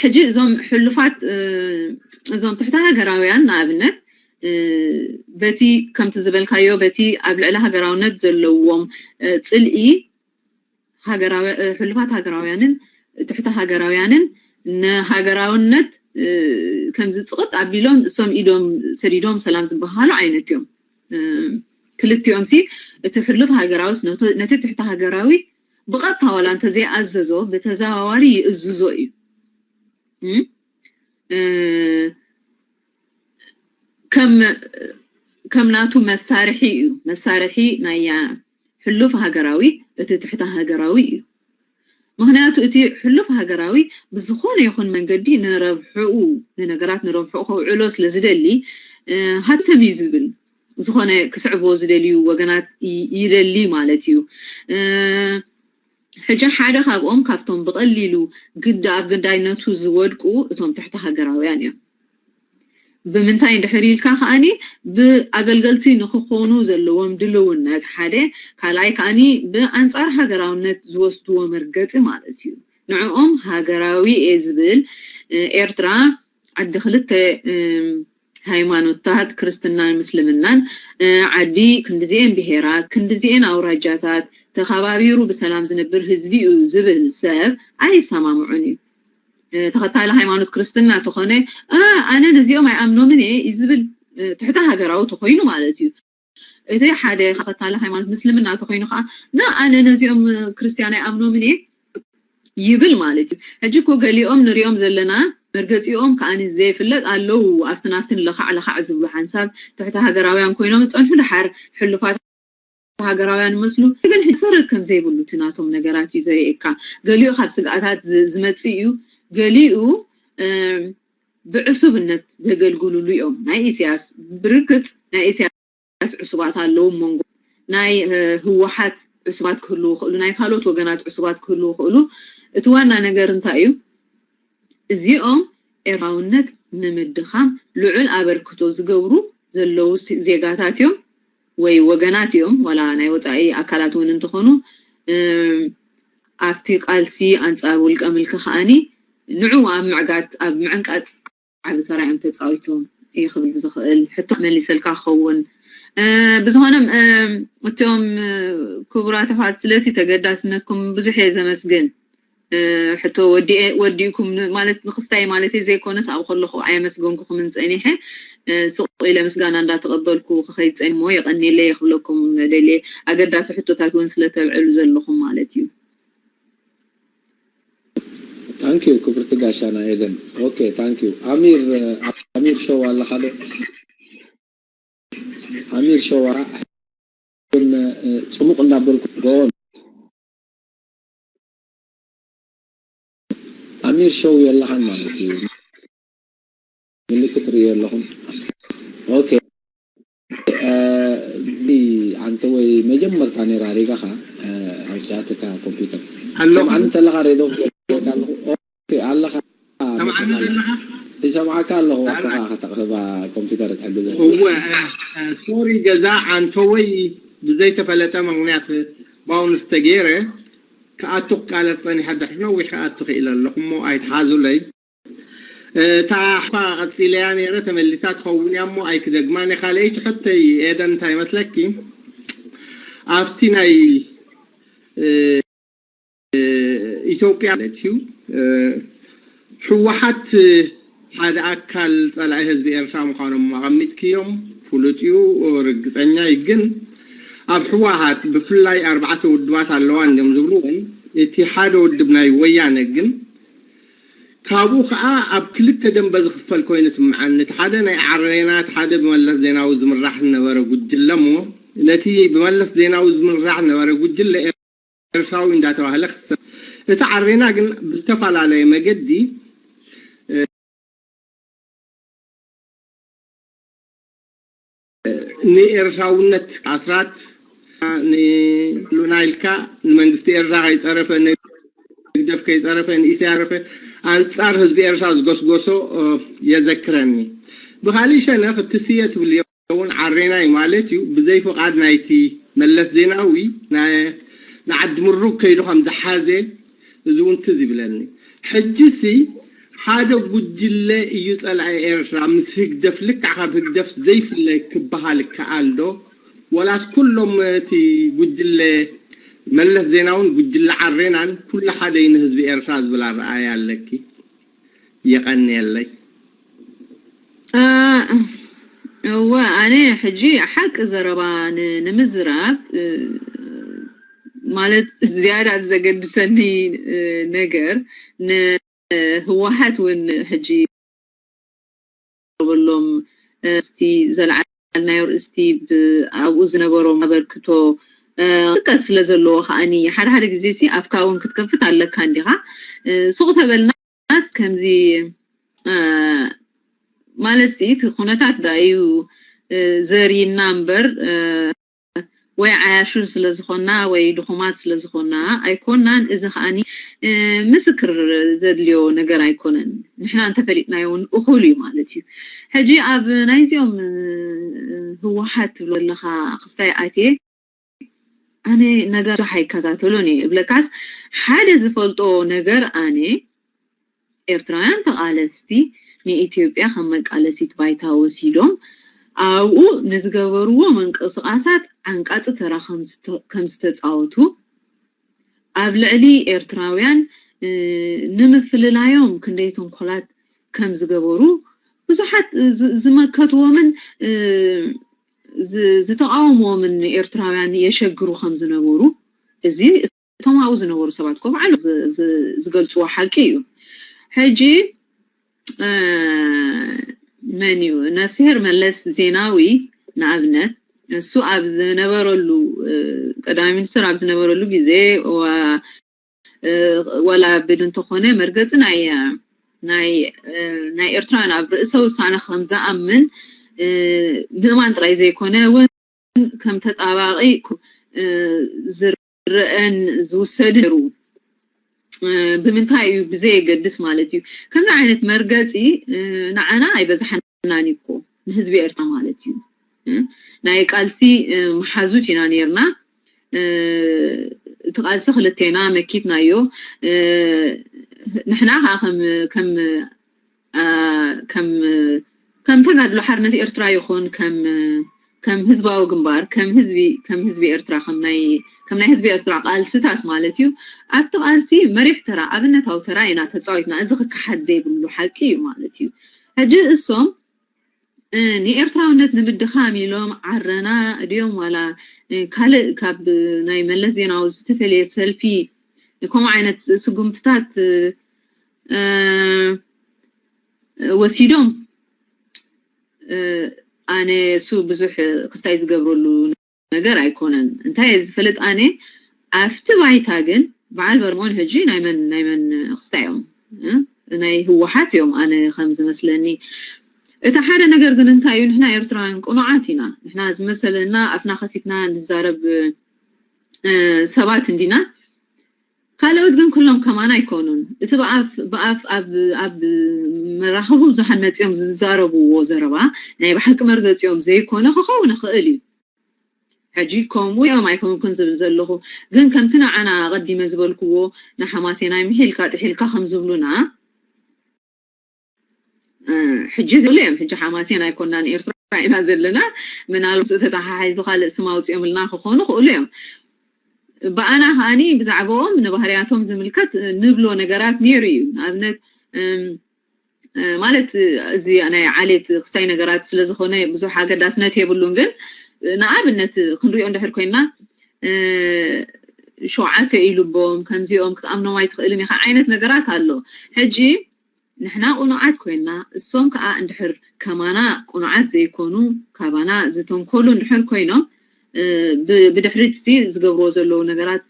ሕጂ እዞም ሕሉፋት እዞም ትሕቲ ሃገራውያን ንኣብነት በቲ ከምቲ ዝበልካዮ በቲ ኣብ ልዕሊ ሃገራውነት ዘለዎም ፅልኢ ሕሉፋት ሃገራውያንን ትሕቲ ሃገራውያንን ንሃገራውነት ከምዚ ፅቕጥ ኣቢሎም እሶም ኢዶም ሰዲዶም ሰላም ዝበሃሉ ዓይነት እዮም። ክልቲኦም ሲ እቲ ሕሉፍ ሃገራውስ ነቲ ትሕቲ ሃገራዊ ብቐጥታ ዋላ እንተዘይኣዘዞ ብተዘዋዋሪ ይእዝዞ እዩ። ከም ከም ናቱ መሳርሒ እዩ። መሳርሒ ናይ ሕሉፍ ሃገራዊ እቲ ትሕቲ ሃገራዊ እዩ። ምክንያቱ እቲ ሕሉፍ ሃገራዊ ብዝኾነ ይኹን መንገዲ ንረብሕኡ ንነገራት ንረብሕኡ ከውዕሎ ስለ ዝደሊ ሃተም እዩ ዝብል ዝኾነ ክስዕቦ ዝደልዩ ወገናት ይደሊ ማለት እዩ። ሕጂ ሓደ ካብኦም ካብቶም ብቐሊሉ ግዲ ኣብ ግዳይነቱ ዝወድቁ እቶም ትሕቲ ሃገራውያን እዮም። ብምንታይ እንድሕር ኢልካ ከዓኒ ብኣገልገልቲ ንክኾኑ ዘለዎም ድልውነት ሓደ፣ ካልኣይ ከዓኒ ብኣንፃር ሃገራውነት ዝወስድዎ መርገፂ ማለት እዩ። ንዕኦም ሃገራዊ እየ ዝብል ኤርትራ ዓዲ ክልተ ሃይማኖታት ክርስትናን ምስልምናን ዓዲ ክንድዚኤን ብሄራት ክንድዚኤን ኣውራጃታት ተኸባቢሩ ብሰላም ዝነብር ህዝቢ እዩ ዝብል ሰብ ኣይሰማምዑን እዩ። ተኸታሊ ሃይማኖት ክርስትና ተኾነ ኣነ ነዚኦም ኣይኣምኖምን እየ እዩ ዝብል ትሕቲ ሃገራዊ ተኾይኑ ማለት እዩ። እቲ ሓደ ተኸታሊ ሃይማኖት ምስልምና ተኾይኑ ከዓ ና ኣነ ነዚኦም ክርስትያን ኣይኣምኖምን እየ ይብል ማለት እዩ። ሕጂ እኮ ገሊኦም ንሪኦም ዘለና መርገፂኦም ከዓኒ ዘይፍለጥ ኣለዉ። ኣብትን ኣብትን ለኻዕ ለኻዕ ዝብሉ ሓንሳብ ትሕቲ ሃገራውያን ኮይኖም ዝፀንሑ ደሓር ሕሉፋት ሃገራውያን መስሉ ግን ሕጂ ሰረት ከም ዘይብሉ እቲ ናቶም ነገራት እዩ ዘርእየካ። ገሊኡ ካብ ስግኣታት ዝመፅእ እዩ። ገሊኡ ብዕሱብነት ዘገልግሉሉ እዮም። ናይ ኢሳያስ ብርግፅ ናይ ኢሳያስ ዕሱባት ኣለዉ መንጎ ናይ ህወሓት ዕሱባት ክህልዉ ይኽእሉ፣ ናይ ካልኦት ወገናት ዕሱባት ክህልዉ ይኽእሉ። እቲ ዋና ነገር እንታይ እዩ? እዚኦም ኤርትራውነት ንምድኻም ልዑል ኣበርክቶ ዝገብሩ ዘለዉ ዜጋታት እዮም ወይ ወገናት እዮም፣ ዋላ ናይ ወፃኢ ኣካላት እውን እንተኾኑ ኣብቲ ቃልሲ ኣንፃር ውልቀ ምልኪ ከዓኒ ንዑ ኣብ ምዕጋት ኣብ ምዕንቃፅ ዓቢ ተራ እዮም ተፃዊቶም እየ ክብል ዝኽእል ሕቶ መሊሰልካ ክኸውን። ብዝኾነ እቶም ክቡራት ኣሕዋት ስለቲ ተገዳስነትኩም ብዙሕ እየ ዘመስግን። ሕቶ ወዲእኩም ማለት ንክስታይ ማለት ዘይኮነስ ኣብኡ ከለኹ ኣየመስገንኩኹምን ፀኒሐ ስቕ ኢለ ምስጋና እንዳተቐበልኩ ክኸይድ ፀኒሞ የቐኒለይ ክብለኩም ደልየ። ኣገዳሲ ሕቶታት እውን ስለተልዕሉ ዘለኹም ማለት እዩ። Thank you ክብርቲ ጋሻና ኤደን። Okay thank you ኣሚር ኣሚር ሸዋ ኣለኻ ዶ? ኣሚር ሸዋ ፅሙቕ እናበልኩ ጎን ኣሚር ሸው የለኻን ማለት እዩ። ምልክት ርእዮ ኣለኹም። Okay ኣንተ ወይ መጀመርታ ነራ ሬጋኻ ኣውፅኣትካ ኮምፒውተር ኣለኹ። ሰምዓኒ እንተለኻ ሬዶ ክገብረካ ኣለኹ። Okay ኣለኻ። ሰምዓኒ ዘለኻ? ይሰምዓካ ኣለኹ። ኣተኻ ከተቕርባ ኮምፒውተር ትሕግዘ። እወ፣ ሶሪ ገዛ ኣንተ ወይ ብዘይተፈለጠ ምኽንያት ባውንስ ተገይረ ክኣቱ ክቃለስ ጸኒሐ ድሕሪ ነዊሕ ክኣቱ ክኢለ ኣለኹ እሞ ኣይትሓዙለይ። እታ እኳ ቀጺለያ ነይረ ተመሊሳ ትኸውን እያ እሞ ኣይክደግማን እየ። ካልኣይቲ ሕቶይ ኤደን እንታይ ይመስለኪ ኣብቲ ናይ ኢትዮጵያ ማለት እዩ ህወሓት ሓደ ኣካል ፀላኢ ህዝቢ ኤርትራ ምዃኖም ኣቐሚጥክዮም ፍሉጥ እዩ፣ ርግፀኛ እዩ። ግን ኣብ ህወሓት ብፍላይ ኣርባዕተ ውድባት ኣለዋ እንዲም ዝብሉ እውን እቲ ሓደ ውድብ ናይ ወያነ ግን ካብኡ ከዓ ኣብ ክልተ ደንበ ዝኽፈል ኮይኑ ስምዓኒ። እቲ ሓደ ናይ ዓሬና፣ እቲ ሓደ ብመለስ ዜናዊ ዝምራሕ ዝነበረ ጉጅለ እሞ ነቲ ብመለስ ዜናዊ ዝምራሕ ዝነበረ ጉጅለ ኤርትራዊ እንዳተባህለ ክሰ እቲ ዓሬና ግን ብዝተፈላለየ መገዲ ንኤርትራውነት ኣስራት ንሉና ኢልካ ንመንግስቲ ኤርትራ ከይፀረፈ ንህግደፍ ከይፀረፈ ንኢሳያስ ረፈ ኣንፃር ህዝቢ ኤርትራ ዝጎስጎሶ የዘክረኒ። ብኻሊእ ሸነኽ እቲ ስየ ትብልዮ እውን ዓሬና እዩ ማለት እዩ። ብዘይ ፍቓድ ናይቲ መለስ ዜናዊ ንዓዲ ምሩግ ከይዱ ከም ዝሓዘ እዚ እውን ትዝ ይብለኒ። ሕጂሲ ሓደ ጉጅለ እዩ ጸላኢ ኤርትራ፣ ምስ ህግደፍ፣ ልክዕ ካብ ህግደፍ ዘይፍለ ክበሃል ይከኣል ዶ? ወላስ ኩሎም እቲ ጉጅለ መለስ ዜናውን ጉጅለ ዓሬናን ኩሉ ሓደ እዩ ንህዝቢ ኤርትራ ዝብል ኣረኣእያ ኣለኪ? የቐንየለይ። እወ፣ ኣነ ሕጂ ሓቂ ዘረባ ንምዝራብ ማለት ዝያዳ ዘገድሰኒ ነገር ንህወሓት እውን ሕጂ በሎም እስቲ ዘልዓልናዮ ርእስቲ ኣብኡ ዝነበሮም ኣበርክቶ ጥቀስ ስለ ዘለዎ ከዓኒ ሓደ ሓደ ግዜ ሲ ኣፍካ እውን ክትከፍት ኣለካ እንዲኻ። ሱቕ ተበልናስ ከምዚ ማለት ሲ እቲ ኩነታት ዳ እዩ ዘርይና እምበር ወይ ዓያሹ ስለ ዝኾና ወይ ድኹማት ስለ ዝኾና ኣይኮናን። እዚ ከዓኒ ምስክር ዘድልዮ ነገር ኣይኮነን። ንሕና እንተፈሊጥናዮ እውን እኹል እዩ ማለት እዩ። ሕጂ ኣብ ናይዚኦም ህወሓት ትብሎ ኣለኻ ክስታይ ኣትየ ኣነ ነገር ብዙሕ ኣይከታተሎን እየ እብለካስ ሓደ ዝፈልጦ ነገር ኣነ ኤርትራውያን ተቓለስቲ ንኢትዮጵያ ከም መቃለሲት ባይታ ወሲዶም ኣብኡ ንዝገበርዎ ምንቅስቓሳት ዓንቃጺ ተራ ከም ዝተፃወቱ ኣብ ልዕሊ ኤርትራውያን ንምፍልላዮም ክንደይ ተንኮላት ከም ዝገበሩ ብዙሓት ዝመከትዎምን ዝተቃወምዎምን ኤርትራውያን የሸግሩ ከም ዝነበሩ እዚ እቶም ኣብኡ ዝነበሩ ሰባት ኮ ባዕሉ ዝገልፅዎ ሓቂ እዩ። ሕጂ መን እዩ ነፍስሄር መለስ ዜናዊ ንኣብነት እሱ ኣብ ዝነበረሉ ቀዳማይ ሚኒስትር ኣብ ዝነበረሉ ግዜ ዋላ ብድ እንተኾነ መርገፂ ናይ ናይ ናይ ኤርትራውያን ኣብ ርእሰ ውሳነ ከም ዝኣምን ምእማን ጥራይ ዘይኮነ እውን ከም ተጣባቂ ዝረአን ዝውሰድ ነሩ ብምንታይ እዩ ብዘየገድስ ማለት እዩ። ከምዚ ዓይነት መርገፂ ንዓና ኣይበዝሓናን እኮ ንህዝቢ ኤርትራ ማለት እዩ። ናይ ቃልሲ መሓዙት ኢና ነርና። እቲ ቃልሲ ክልቴና መኪትናዮ። ንሕና ከዓ ከም ከም ከም ከም ተጋድሎ ሓርነት ኤርትራ ይኹን ከም ከም ህዝባዊ ግንባር ከም ህዝቢ ከም ህዝቢ ኤርትራ ከም ናይ ከም ናይ ህዝቢ ኤርትራ ቃልስታት ማለት እዩ። ኣብቲ ቃልሲ መሪሕ ተራ ኣብነታዊ ተራ ኢና ተፃዊትና። እዚ ክከሓድ ዘይብሉ ሓቂ እዩ ማለት እዩ። ሕጂ እሶም ንኤርትራውነት ንምድኻም ኢሎም ዓረና ድዮም ዋላ ካልእ ካብ ናይ መለስ ዜናዊ ዝተፈለየ ሰልፊ ከምኡ ዓይነት ስጉምትታት ወሲዶም ኣነ እሱ ብዙሕ ክስታይ ዝገብረሉ ነገር ኣይኮነን። እንታይ እየ ዝፈልጥ ኣነ ኣብቲ ባይታ ግን በዓል በርሞን ሕጂ ናይ መን ናይ መን ክስታይ እዮም ናይ ህወሓት እዮም ኣነ ከም ዝመስለኒ እቲ ሓደ ነገር ግን እንታይ እዩ ንሕና ኤርትራውያን ቅኑዓት ኢና ንሕና ዝመሰለና ኣፍና ከፊትና ንዛረብ ሰባት እንዲና ካልኦት ግን ኩሎም ከማን ኣይኮኑን እቲ ብኣፍ ብኣፍ ኣብ ኣብ መራኸቡ ብዙሓን መፂኦም ዝዛረብዎ ዘረባ ናይ ብሓቂ መርገፂኦም ዘይኮነ ክኸውን ይኽእል እዩ ሕጂ ከምኡ እዮም ኣይኮንኩን ዝብል ዘለኹ ግን ከምቲ ንዓና ኣቐዲመ ዝበልክዎ ንሓማሴናይ ምሒልካ ጥሒልካ ከም ዝብሉና ሕጂ ዝብሉ እዮም ሕጂ ሓማሴን ኣይኮናን ኤርትራ ኢና ዘለና ምናልባት ተተሓሒዙ ካልእ ስም ኣውፅኦምልና ክኾኑ ክእሉ እዮም ብኣና ከዓኒ ብዛዕባኦም ንባህርያቶም ዝምልከት ንብሎ ነገራት ነይሩ እዩ ንኣብነት ማለት እዚ ናይ ዓሌት ክስታይ ነገራት ስለ ዝኾነ ብዙሕ ኣገዳስነት የብሉን ግን ንኣብነት ክንሪኦ እንድሕር ኮይና ሸውዓተ ኢሉቦም ከምዚኦም ክትኣምኖም ኣይትኽእልን ኢኻ ዓይነት ነገራት ኣሎ ሕጂ ንሕና ቁኑዓት ኮይና እሶም ከዓ እንድሕር ከማና ቁኑዓት ዘይኮኑ ካባና ዝተንኮሉ እንድሕር ኮይኖም ብድሕሪት እዚ ዝገብርዎ ዘለዉ ነገራት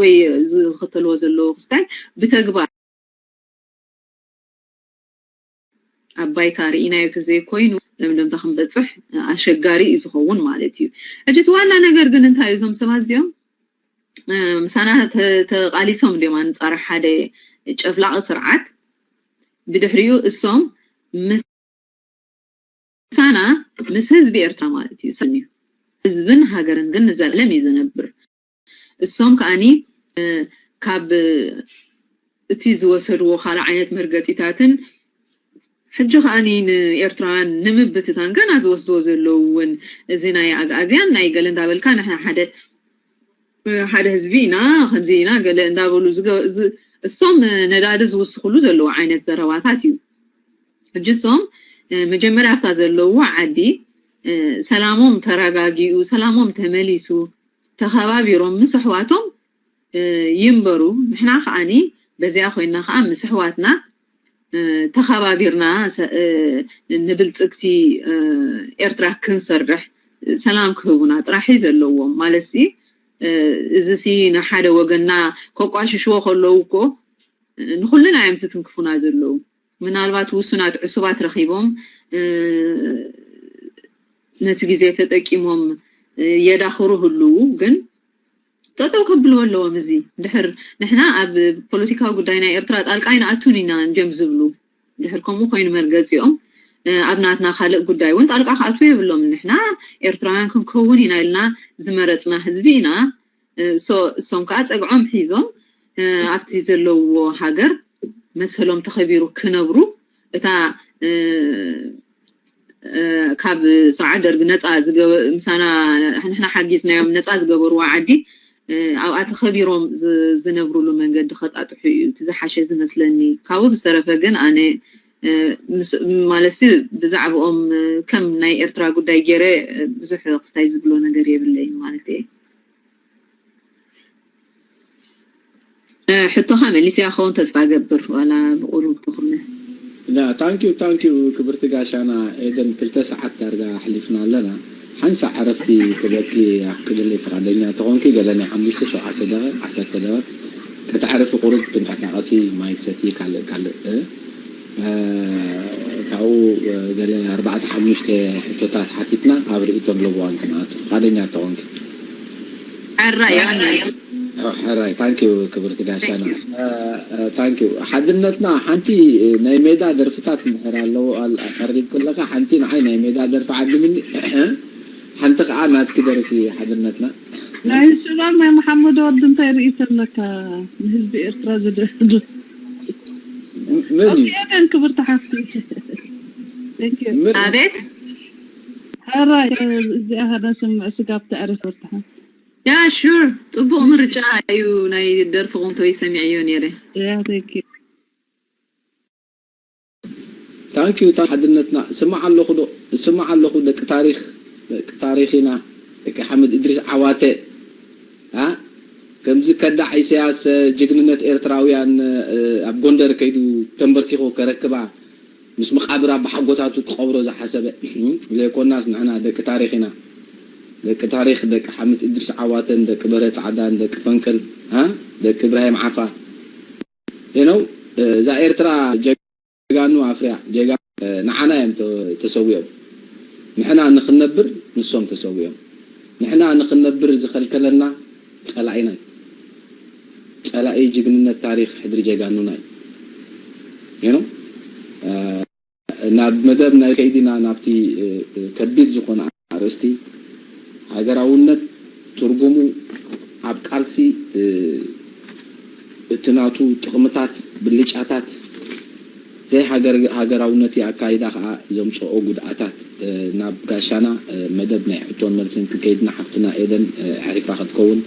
ወይ ዝኽተልዎ ዘለዉ ክስታይ ብተግባር ኣብ ባይታ ርኢናዮ ተዘይኮይኑ ለምደምታ ክንበፅሕ ኣሸጋሪ እዩ ዝኸውን ማለት እዩ። ሕጂ እቲ ዋና ነገር ግን እንታይ እዩ እዞም ሰባት እዚኦም ምሳና ተቃሊሶም እንዲዮም ኣንፃር ሓደ ጨፍላቂ ስርዓት ብድሕሪኡ እሶም ምስ ምሳና፣ ምስ ህዝቢ ኤርትራ ማለት እዩ። ሰኒ ህዝብን ሃገርን ግን ንዘለኣለም እዩ ዝነብር። እሶም ከኣኒ ካብ እቲ ዝወሰድዎ ካልእ ዓይነት መርገጺታትን ሕጂ ከኣኒ ንኤርትራውያን ንምብትታን ገና ዝወስድዎ ዘለዉ እውን፣ እዚ ናይ ኣግኣዝያን ናይ ገለ እንዳበልካ፣ ንሕና ሓደ ሓደ ህዝቢ ኢና፣ ከምዚ ኢና ገለ እንዳበሉ ዝገ- ዝ- እሶም ነዳዲ ዝውስኽሉ ዘለዉ ዓይነት ዘረባታት እዩ። ሕጂ እሶም መጀመርያ ኣብታ ዘለዉ ዓዲ ሰላሞም ተረጋጊኡ፣ ሰላሞም ተመሊሱ፣ ተኸባቢሮም ምስ ኣሕዋቶም ይንበሩ። ንሕና ከዓኒ በዚኣ ኮይና ከዓ ምስ ኣሕዋትና ተኸባቢርና ንብልፅግቲ ኤርትራ ክንሰርሕ ሰላም ክህቡና ጥራሕ እዩ ዘለዎም። ማለት እዚ ሲ ንሓደ ወገንና ከቋሽሽዎ ከለዉ እኮ ንኩልና እዮም ዝትንክፉና ዘለዉ። ምናልባት ውሱናት ዕሱባት ረኺቦም ነቲ ግዜ ተጠቂሞም የዳኽሩ ህልዉ፣ ግን ጠጠው ከብልዎ ኣለዎም። እዚ ድሕር ንሕና ኣብ ፖለቲካዊ ጉዳይ ናይ ኤርትራ ጣልቃ ኣይንኣቱን ኢና እንዲዮም ዝብሉ። ድሕር ከምኡ ኮይኑ መርገፂኦም ኣብ ናትና ካልእ ጉዳይ እውን ጣልቃ ክኣትዉ የብሎም። ንሕና ኤርትራውያን ክንከውን ኢና ኢልና ዝመረፅና ህዝቢ ኢና። እሶም ከዓ ፀግዖም ሒዞም ኣብቲ ዘለውዎ ሃገር መሰሎም ተኸቢሩ ክነብሩ እታ ካብ ስርዓት ደርግ ነፃ ምሳና ንሕና ሓጊዝናዮም ነፃ ዝገበርዋ ዓዲ ኣብኣ ተኸቢሮም ዝነብሩሉ መንገዲ ከጣጥሑ እዩ እቲ ዝሓሸ ዝመስለኒ። ካብኡ ብዝተረፈ ግን ኣነ ማለትሲ ብዛዕባኦም ከም ናይ ኤርትራ ጉዳይ ገይረ ብዙሕ ክስታይ ዝብሎ ነገር የብለይን ማለት እየ። ሕቶኻ መሊሰያ ክኸውን ተስፋ ገብር ዋላ ብቁሩብ ተኾነ። ታንኪዩ ታንኪዩ ክብርቲ ጋሻና ኤደን፣ ክልተ ሰዓት ዳርጋ ኣሕሊፍና ኣለና። ሓንሳእ ዕረፍቲ ክበኪ ክብለይ ፍቓደኛ ተኾንኪ ገለ ናይ ሓሙሽተ ሸውዓተ ደቂቕ ዓሰርተ ደቂቕ ከተዕርፊ ቁሩብ ትንቀሳቐሲ ማይ ትሰቲ ካልእ ካልእ እ፣ እ፣ ካብኡ እ፣ ገለ ኣርባዕተ ሓሙሽተ ሕቶታት ሓቲትና ኣብ ርእይቶ ንለብዋን ክንኣቱ ፍቓደኛ ተኾንኪ። ሕራይ ኣነ ሕራይ ታንኪዩ ክብርቲ ጋሻና። ታንኪዩ ሓድነትና ሓንቲ ናይ ሜዳ ደርፍታት እንድሕር ኣለዎ ቀሪብ ከለካ ሓንቲ ንዓይ ናይ ሜዳ ደርፊ ዓድምኒ ሓንቲ ከዓ ናትኪ ደርፊ ሓድነትና። ናይ ሱዳን ናይ መሓመድ ወዲ እንታይ ርኢ ተለካ ንህዝቢ ኤርትራ ዝደዱ መን እዩ? ኦኬ ክብርቲ ሓፍቲ። Thank you። መን- ኣቤት ሕራይ እዚኣ ሃዳ ስምዕ ስጋብ ተዕርፍ ወርትሓ ያ ሹር ጽቡቕ ምርጫ እዩ። ናይ ደርፊ ቁንቶ ይሰሚዐዮ ነይረ። Yeah, thank you. ታንኪዩ ታ ሓድነትና ስማዕ ኣለኹ ዶ ስማዕ ኣለኹ ደቂ ታሪኽ ደቂ ታሪኽ ኢና ደቂ ሓምድ እድሪስ ዓዋተ ኣ ከምዚ ከዳዕ ኢሳያስ ጅግንነት ኤርትራውያን ኣብ ጎንደር ከይዱ ተንበርኪኹ ከረክባ ምስ መቃብር ኣባሓጎታቱ ክቐብሮ ዝሓሰበ ዘይኮናስ ንሕና ደቂ ታሪኽ ኢና ደቂ ታሪኽ ደቂ ሓምድ እድሪስ ዓዋተን ደቂ በረ ጻዕዳን ደቂ ፈንቅል ኣ ደቂ እብራሂም ዓፋ you know እዛ ኤርትራ ጀጋኑ ኣፍርያ ጀጋ ንዓና እዮም ተሰዊኦም ንሕና ንክንነብር ንሶም ተሰዊኦም ንሕና ንክንነብር ዝከልከለና ጸላኢና እዩ ጸላኢ ጅግንነት ታሪኽ ሕድሪ ጀጋኑና እዩ you know ናብ መደብ ናይ ከይዲና ናብቲ ከቢድ ዝኾነ ኣርእስቲ ሃገራውነት ትርጉሙ ኣብ ቃልሲ እቲ ናቱ ጥቕምታት ብልጫታት ዘይሃገራውነት ኣካይዳ ከዓ ዘምፅኦ ጉድኣታት ናብ ጋሻና መደብ ናይ ሕቶን መልስን ክንከይድና ሓፍትና ኤደን ኣዕሪፋ ክትከውን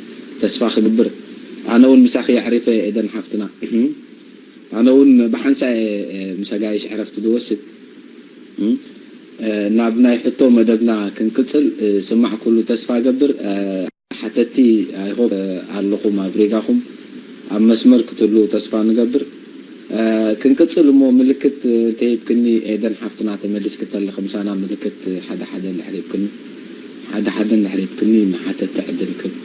ተስፋ ክግብር ኣነ እውን ምሳኺ ኣዕሪፈ ኤደን ሓፍትና ኣነ እውን ብሓንሳእ ምስ ኣጋይሽ ዕረፍቲ ዝወስድ ናብ ናይ ሕቶ መደብና ክንቅፅል ስማዕ ኩሉ ተስፋ ገብር ሓተቲ ኣይሆብ ኣለኹም ኣብ ሬጋኹም ኣብ መስመር ክትህሉ ተስፋ ንገብር ክንቅፅል እሞ ምልክት እንተሂብክኒ ኤደን ሓፍትና ተመሊስ ክተልኽ ምሳና ምልክት ሓደ ሓደ እንድሕር ሂብክኒ ሓደ ሓደ እንድሕር ሂብክኒ ንሓተቲ ዕድል ክብ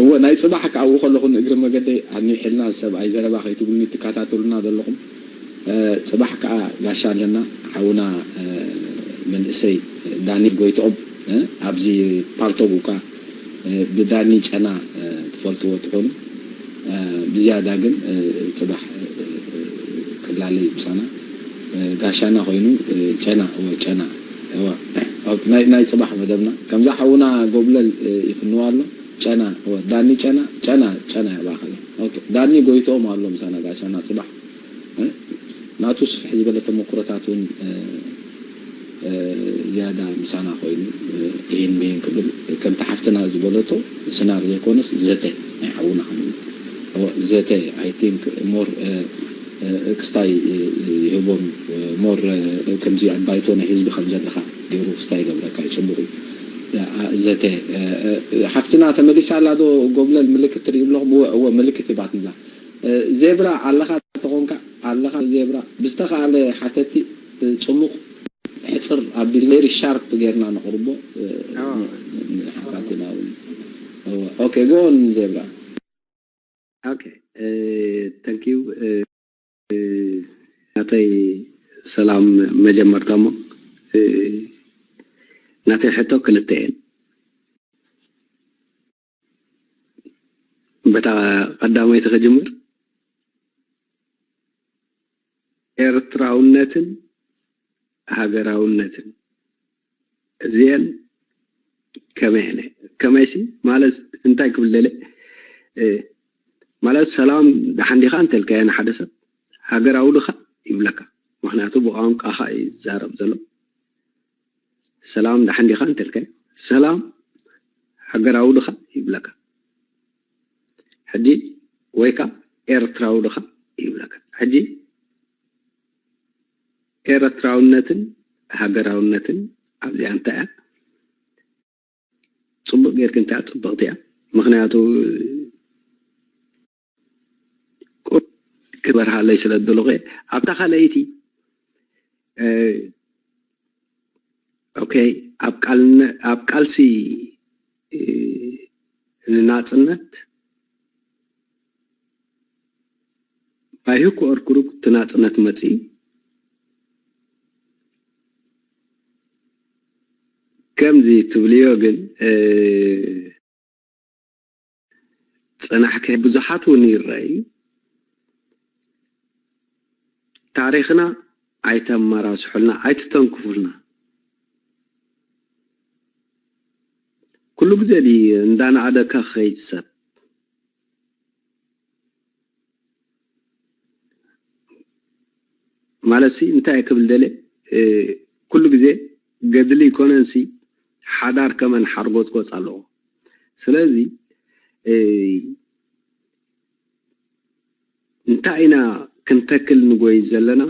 እወ ናይ ፅባሕ ከኣው ከለኹ ንእግሪ መገደይ ኣኒው ሒልና ሰብኣይ ዘረባ ከይትብሉኒ ትከታተሉና ዘለኹም ፅባሕ ከዓ ጋሻ ኣለና ሓውና መንእሰይ ዳኒ ጎይትኦም ኣብዚ ፓልቶግ እኳ ብዳኒ ጨና ትፈልጥዎ ትኾኑ ብዝያዳ ግን ፅባሕ ክላለይ ምሳና ጋሻና ኮይኑ ጨና እወ ጨና እወ ናይ ናይ ጽባሕ መደብና ከምዛ ሓውና ጎብለል ይፍንዋ ኣሎ። ጨና እወ ዳኒ ጨና ጨና ጨና ያባኸለ። ኦኬ ዳኒ ጎይቶም ኣሎ ምሳና ጋሻና ጽባሕ ናቱ ስፍሕ ዝበለ ተመክሮታት እውን ዝያዳ ምሳና ኮይኑ ይህን ምሂን ክብል ከምቲ ሓፍትና ዝበለቶ ስናር ዘይኮነስ ዘተ ናይ ሓውና ክብል ዘተ I think more ክስታይ ይህቦም more ከምዚ ኣብ ባይቶ ናይ ህዝቢ ከም ዘለካ ገይሩ ክስታይ ይገብረካ እዩ። ጽቡቅ እዩ። ዘተ ሓፍትና ተመሊሳ ኣላ ዶ? ጎብለል ምልክት ትርኢ ኣለኹም። እወ ምልክት ይባትንላ። ዜብራ ኣለኻ ተኾንካ ኣለኻ ዜብራ ብዝተኻለ ሓተቲ ጽሙቕ ሕጽር ኣቢል very sharp ጌርና ነቕርቦ። ሓታትና እውን okay go on ዜብራ። Okay thank you ናተይ ሰላም መጀመርታ እሞ ናተይ ሕቶ ክልተ እየን። በታ ቀዳመይቲ ክጅምር ኤርትራውነትን ሃገራውነትን እዚአን ከመይ እነ ከመይሲ ማለት እንታይ ክብል ደለ ማለት ሰላም ደሓን ዲኻ እንተልካዮ ንሓደ ሰብ ሃገራዊ ድኻ ይብለካ። ምክንያቱ ብቋንቋኻ እዩ ዝዛረብ ዘሎ። ሰላም ደሓን ዲኻ እንተልካዮ ሰላም ሃገራዊ ድኻ ይብለካ። ሕጂ ወይ ከዓ ኤርትራዊ ድኻ ይብለካ። ሕጂ ኤርትራውነትን ሃገራውነትን ኣብዚኣ እንታይ እያ ፅቡቅ ጌርክ እንታይ እያ ፅብቅቲ እያ። ምክንያቱ ክበርሃለይ ስለ ዝደለኹ ኣብታ ካልኣይቲ ኦኬ ኣብ ቃልሲ ንናፅነት by hook or crook እቲ ናፅነት መፂኡ ከምዚ ትብልዮ ግን ፅናሕኪ ብዙሓት እውን ይረኣዩ። ታሪኽና ኣይተመራስሑልና ኣይትተንክፉልና። ኩሉ ግዜ ድዩ እንዳነኣደካ ክኸይድ ሰብ ማለት ሲ እንታይ ክብል ደለ ኩሉ ግዜ ገድሊ ይኮነንሲ ሓዳር ከመን ሓርጎፅጎፅ ኣለዎ። ስለዚ እንታይ ኢና ክንተክል ንጎይ ዘለና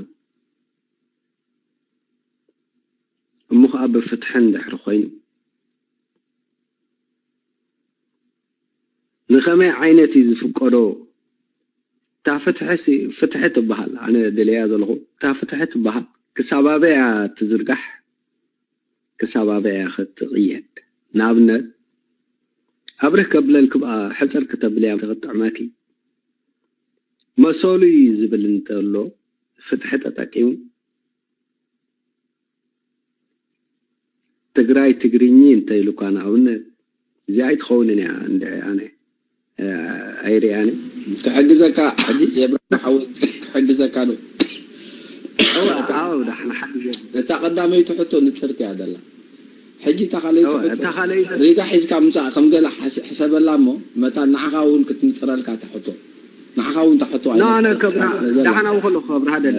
እሞ ከዓ ብፍትሒ እንድሕር ኮይኑ ንኸመይ ዓይነት እዩ ዝፍቀዶ? እታ ፍትሒ ፍትሒ ትበሃል ኣነ ደለያ ዘለኹ እታ ፍትሒ ትበሃል ክሳብ ኣበይ እያ ትዝርጋሕ? ክሳብ ኣበይ እያ ክትቕየድ? ንኣብነት ኣብርህ ከብለልኪ ብኣ ሕፅር ክተብልያ ክጥዕመኪ መሰሉ እዩ ዝብል እንተሎ ፍትሒ ተጠቂሙ ትግራይ ትግርኚ እንተ ኢሉካ ንኣብነት እዚኣ ኣይትኸውንን እያ እንድዒ ኣነ ኣይርእያን እየ። ክሕግዘካ የብርሃ ሓወይ ክሕግዘካ ዶ? እወ ኣዎ ዳሕና ሓግዘ። እታ ቀዳመይቲ ሕቶ ንፅርቲ እያ ዘላ። ሕጂ እታ ካልኣይቲ ሕቶ እታ ካልኣይቲ ሪጋ ሒዝካ ምፃእ ከም ገለ ሓስ- ሕሰበላ እሞ መታን ንዓኻ እውን ክትንፅረልካ እታ ሕቶ ንዓኻ እውን እታ ሕቶ ኖ ኣነ ኣይነፅረልካ ከብራ ስለ ዘላ። ዳሕና ውክሎ ከብራ ደለ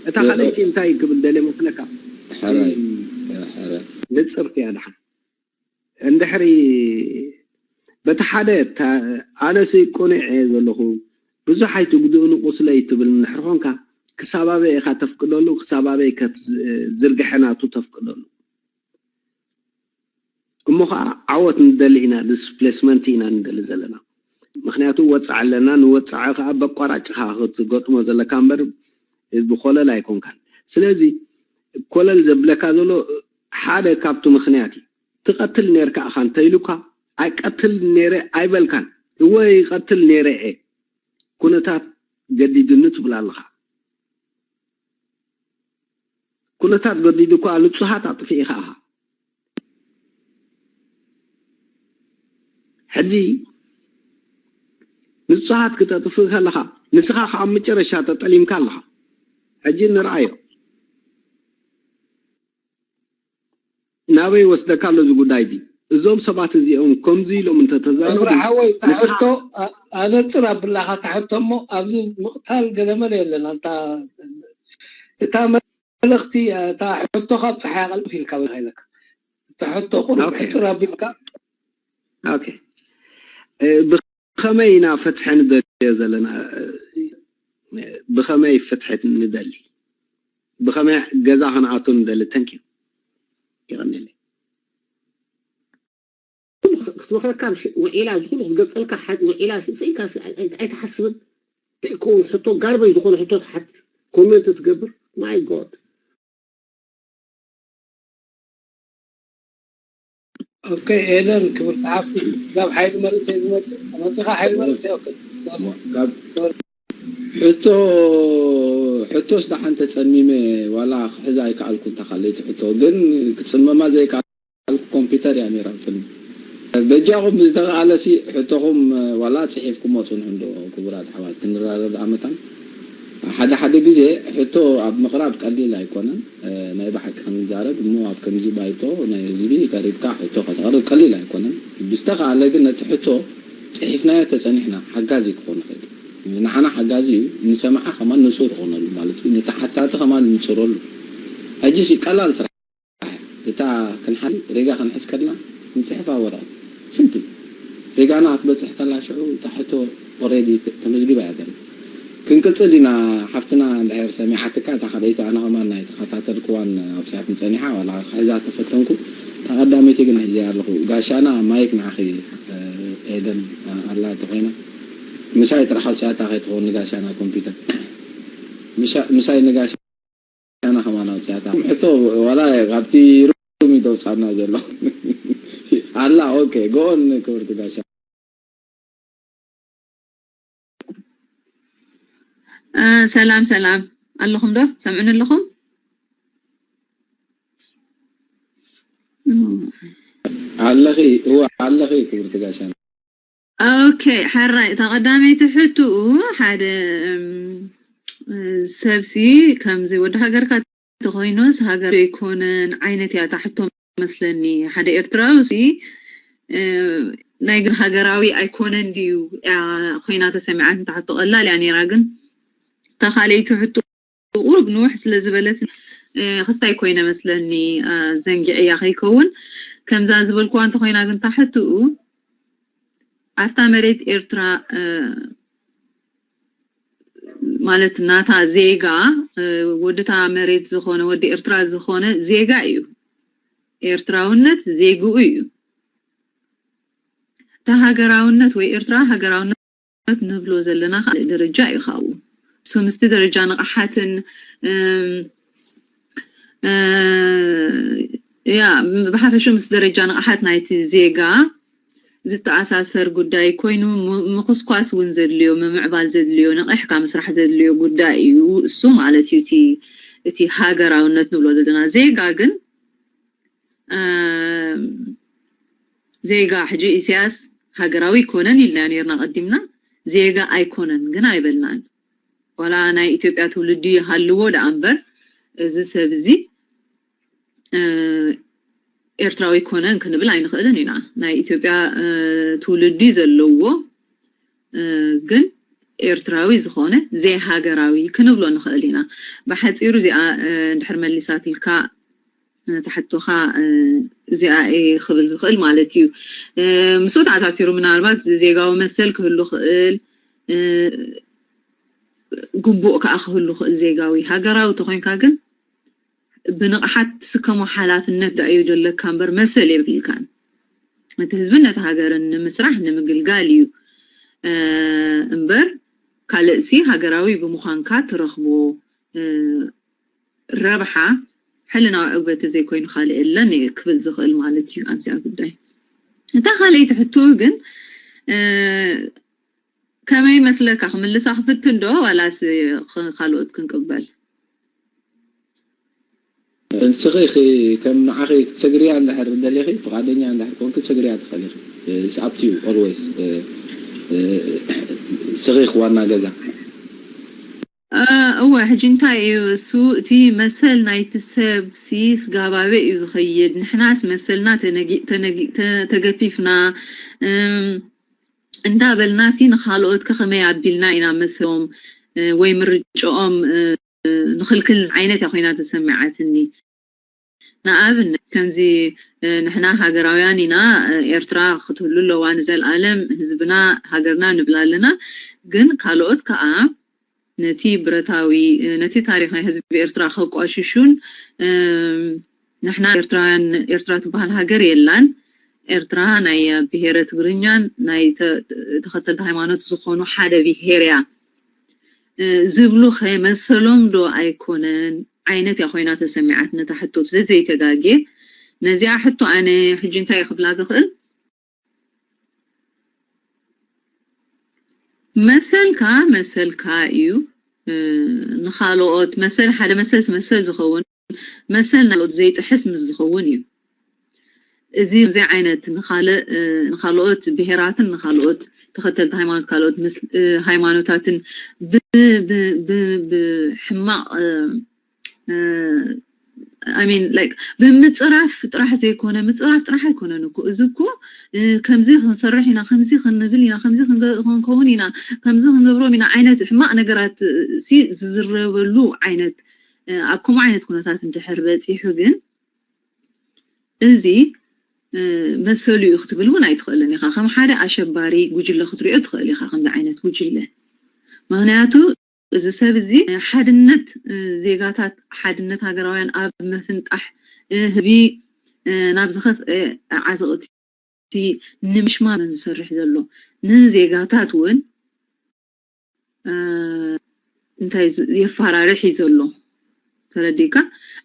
እታ ካልኣይቲ እንታይ ክብል ደለ መስለካ? ሕራይ ሕረ ንፅርቲ እያ ዳሕና እንድሕሪ በቲ ሓደ ኣነሲ ቁኑዕ እየ ዘለኹ ብዙሕ ኣይትጉድእኒ ቁስለይ ትብል እንድሕር ኮንካ ክሳብ ኣበይ ኢኻ ተፍቅደሉ ክሳብ ኣበይ ከትዝርግሐ ናቱ ተፍቅደሉ እሞ ከዓ ዓወት ንደሊ ኢና ዲስፕሌስመንት ኢና ንደሊ ዘለና ምክንያቱ ወፃዕ ኣለና ንወፃዐ ከዓ በቋራጭ ካ ክትገጥሞ ዘለካ እምበር ብኮለል ኣይኮንካን ስለዚ ኮለል ዘብለካ ዘሎ ሓደ ካብቲ ምክንያት እዩ ትቐትል ኔርካ ኢኻ እንተኢሉካ ኣይቀትል ኔረ ኣይበልካን እወ ይቐትል ኔረ እየ ኩነታት ገዲዱኒ ትብል ኣለኻ ኩነታት ገዲዱ እኳ ንፁሃት ኣጥፊእኻ ኢኻ ሕጂ ንፁሃት ክተጥፍእ ከለኻ ንስኻ ከዓ መጨረሻ ተጠሊምካ ኣለኻ ሕጂ ንርኣዮ ናበይ ወስደካ ኣሎ እዚ ጉዳይ እዚ? እዞም ሰባት እዚኦም ከምዚ ኢሎም እንተተዛረቡ ሓወይ፣ ታሕቶ ኣነፅር ኣብላኻ ታሕቶ እሞ ኣብዚ ምቕታል ገለመለ የለን። ኣንታ እታ መልእኽቲ እታ ሕቶ ካብ ፀሓይ ኣቐልፍ ኢልካ በላ ኢለካ። እታ ሕቶ ቁሩብ ሕፅር ኣቢልካ ብኸመይ ኢና ፍትሒ ንደልዮ ዘለና? ብኸመይ ፍትሒ ንደሊ? ብኸመይ ገዛ ክንኣቱ ንደሊ? ተንኪዩ ይቐንልይ። ክትመኽረካ ውዒላ ዝኹሉ ክትገልፀልካ ውዒላ ስኢካ ኣይትሓስብን። ከውን ሕቶ ጋርበይ ዝኾነ ሕቶ ትሓት ኮሜንት ትገብር። My God። ኦኬ ኤደን ክብርቲ ሓፍቲ ስጋብ ሓይሊ መንእሰይ ዝመፅእ መፂኻ ሓይሊ መንእሰይ ኦኬ ሕቶ ሕቶስ ደሓን ተፀሚመ ዋላ ክሕዛ ኣይከኣልኩ እንተካለይቲ ሕቶ ግን ክፅመማ ዘይከኣልኩ ኮምፒተር እያ ነይራ ብፅልሚ በጃኹም ብዝተኸኣለ ሲ ሕቶኹም ዋላ ፅሒፍኩሞ ፅንሑ እንዶ ክቡራት ኣሕዋት ክንራረድ ኣመታን ሓደ ሓደ ግዜ ሕቶ ኣብ ምቕራብ ቀሊል ኣይኮነን ናይ ብሓቂ ክንዛረብ እሞ ኣብ ከምዚ ባይቶ ናይ ህዝቢ ቀሪብካ ሕቶ ከተቕርብ ቀሊል ኣይኮነን ብዝተኸኣለ ግን ነቲ ሕቶ ፅሒፍናዮ ተፀኒሕና ሓጋዚ ክኾን ይኽእል ንዓና ሓጋዚ እዩ ንሰማዓ ከማን ንፁር ይኾነሉ ማለት እዩ ንተሓታቲ ከማን ንፅረሉ ሕጂ ሲ ቀላል ስራሕ እታ ክንሓል ሬጋ ክንሕዝ ከድና ንፅሕፋ ወረቐት ስምፕል ሬጋና ክትበፅሕ ከላ ሽዑ እታ ሕቶ ኦሬዲ ተመዝጊባ እያ ገለ ክንቅፅል ኢና ሓፍትና እንድሕር ሰሚዓትካ እታ ካልኣይቲ ኣነ ከማን ናይ ተኸታተልክዋን ኣውፅኣትኒ ፀኒሓ ዋላ ክሕዛ ተፈተንኩ እታ ቀዳመይቲ ግን ሕዚ ኣለኹ ጋሻና ማይክ ንዓኺ ኤደን ኣላ ተኮይና ምሳይ ጥራሕ ኣውፅኣታ ከይትኸውን ንጋሻና ኮምፒተር ምሳይ ንጋሻ ኣና ከማን ኣውፅኣታ ሕቶ ዋላ ካብቲ ሩም ይተውፃና ዘሎ ኣላ ኦኬ ጎን ክብርቲ ጋሻ ሰላም ሰላም ኣለኹም ዶ ሰምዑን ኣለኹም ኣለኺ እዋ ኣለኺ ክብርቲ ጋሻ ኦኬ፣ ሕራይ እታ ቀዳመይቲ ሕትኡ ሓደ ሰብሲ ከምዚ ወዲ ሃገርካ ተኮይኖስ ሃገር ኣይኮነን ዓይነት እያ እታ ሕቶ መስለኒ። ሓደ ኤርትራዊ ሲ ናይ ግን ሃገራዊ ኣይኮነን ድዩ እያ ኮይና ተሰሚዓት እታ ሕቶ ቀላል እያ ነይራ ግን እታ ካልኣይቲ ሕቶ ቁሩብ ንውሕ ስለ ዝበለት ክስታይ ኮይነ መስለኒ ዘንጊዐያ ከይከውን ከምዛ ዝበልኩዋ እንተኮይና ግን ታሕትኡ ኣብታ መሬት ኤርትራ ማለት ናታ ዜጋ ወድታ መሬት ዝኾነ ወዲ ኤርትራ ዝኾነ ዜጋ እዩ ኤርትራውነት ዜግኡ እዩ እታ ሃገራውነት ወይ ኤርትራ ሃገራውነት ንብሎ ዘለና ካልእ ደረጃ እዩ ካብኡ እሱ ምስቲ ደረጃ ንቕሓትን ያ ብሓፈሹ ምስ ደረጃ ንቕሓት ናይቲ ዜጋ ዝተኣሳሰር ጉዳይ ኮይኑ ምኩስኳስ እውን ዘድልዮ ምምዕባል ዘድልዮ ነቒሕካ ምስራሕ ዘድልዮ ጉዳይ እዩ እሱ ማለት እዩ እቲ ሃገራውነት ንብሎ ዘለና ዜጋ ግን ዜጋ ሕጂ ኢሳያስ ሃገራዊ ኣይኮነን ኢልና ኔርና ቀዲምና ዜጋ ኣይኮነን ግን ኣይበልናን ዋላ ናይ ኢትዮጵያ ትውልዲ ይሃልዎ ደኣ እምበር እዚ ሰብ እዚ ኤርትራዊ ኣይኮነን ክንብል ኣይንኽእልን ኢና ናይ ኢትዮጵያ ትውልዲ ዘለዎ ግን ኤርትራዊ ዝኾነ ዘይሃገራዊ ክንብሎ ንኽእል ኢና ብሓፂሩ እዚኣ እንድሕር መሊሳትልካ ነታ ሕቶኻ እዚኣ እየ ክብል ዝኽእል ማለት እዩ። ምስኡ ተኣሳሲሩ ምናልባት ዜጋዊ መሰል ክህሉ ክእል፣ ግቡእ ከዓ ክህሉ ክእል ዜጋዊ። ሃገራዊ ተኾይንካ ግን ብንቕሓት ትስከሞ ሓላፍነት ደኣ እዩ ዘለካ እምበር መሰል የብልካን። ነቲ ህዝብን ነቲ ሃገርን ንምስራሕ ንምግልጋል እዩ እምበር ካልእሲ ሃገራዊ ብምዃንካ ትረኽቦ ረብሓ ሕልናዊ ዕግበቲ ዘይኮይኑ ካልእ የለን ክብል ዝኽእል ማለት እዩ ኣብዚኣ ጉዳይ። እታ ካልኣይቲ ሕቶ ግን ከመይ መስለካ ክምልሳ ክፍትን ዶ ዋላስ ካልኦት ክንቅበል? ንስኺ ከም ንዓኺ ክትሰግርያ እንድሕር ደሊኺ ፍቓደኛ እንድሕር ኮንኪ ትሰግርያ ትኽእሊ ኢኺ። It's up to you always ንስኺ ዋና ገዛ። እወ፣ ሕጂ እንታይ እዩ እሱ? እቲ መሰል ናይቲ ሰብ ሲ ስጋባበ እዩ ዝኸይድ። ንሕናስ መሰልና ተነጊ- ተነጊ- ተ- ተገፊፍና፣ እም፣ እንዳበልና ሲ ንኻልኦት ከ ከመይ ኣቢልና ኢና መሰሎም፣ እ፣ ወይ ምርጫኦም፣ እ፣ ንኽልክል ዓይነት እያ ኮይና ተሰሚዓትኒ። ንኣብነት ከምዚ፣ እ፣ ንሕና ሃገራውያን ኢና፣ እ፣ ኤርትራ ክትህሉ ኣለዋ ንዘለኣለም፣ ህዝብና ሃገርና ንብል ኣለና። ግን ካልኦት ከኣ ነቲ ብረታዊ፣ እ፣ ነቲ ታሪኽ ናይ ህዝቢ ኤርትራ ከቋሽሹን፣ እም፣ ንሕና ኤርትራውያን፣ ኤርትራ ትበሃል ሃገር የላን፣ ኤርትራ ናይ ብሄረ ትግርኛን ናይ ተ- ተኸተልቲ ሃይማኖት ዝኾኑ ሓደ ብሄር እያ፣ እ፣ ዝብሉ ከ መሰሎም ዶ ኣይኮነን ዓይነት እያ ኮይና ተሰሚዓት ነታ ሕቶ። ስለ ዘይተጋጌ ነዚኣ ሕቶ ኣነ ሕጂ እንታይ ክብላ ዝኽእል? መሰልካ መሰልካ እዩ። እ፣ ንኻልኦት መሰል፣ ሓደ መሰልስ መሰል ዝኸውን፣ መሰል ናልኦት ዘይጥሕስ ምስ ዝኸውን እዩ። እዚ፣ እዚ ዓይነት ንኻልእ፣ እ፣ ንኻልኦት ብሄራትን ንኻልኦት ተኸተልቲ ሃይማኖት ካልኦት ምስ- እ፣ ሃይማኖታትን ብ- ብ- ብ- ብሕማቕ፣ እ፣ እ፣ I mean, like፣ ብምፅራፍ ጥራሕ ዘይኮነ፣ ምፅራፍ ጥራሕ ኣይኮነን እኮ። እዚ እኮ፣ እ፣ ከምዚ ክንሰርሕ ኢና፣ ከምዚ ክንብል ኢና፣ ከምዚ ክንገ- ክንከውን ኢና፣ ከምዚ ክንገብሮም ኢና ዓይነት ሕማቕ ነገራት፣ እ፣ ሲ ዝዝረበሉ ዓይነት፣ እ፣ ኣብ ከምኡ ዓይነት ኩነታት እንድሕር በፂሑ ግን እዚ፣ እ፣ መሰሉ እዩ ክትብል እውን ኣይትኽእልን ኢኻ። ከም ሓደ ኣሸባሪ ጉጅለ ክትሪኦ ትኽእል ኢኻ፣ ከምዚ ዓይነት ጉጅለ። ምኽንያቱ እዚ ሰብ እዚ፣ እ፣ ሓድነት፣ እ፣ ዜጋታት፣ ሓድነት ሃገራውያን ኣብ ምፍንጣሕ፣ እ፣ ህዝቢ፣ እ፣ ናብ ዝኸፍአ ዓዘቕቲ ንምሽማም ዝሰርሕ ዘሎ፣ ንዜጋታት እውን፣ እ፣ እንታይ ዝ- የፈራርሕ እዩ ዘሎ። ተረዲእካ?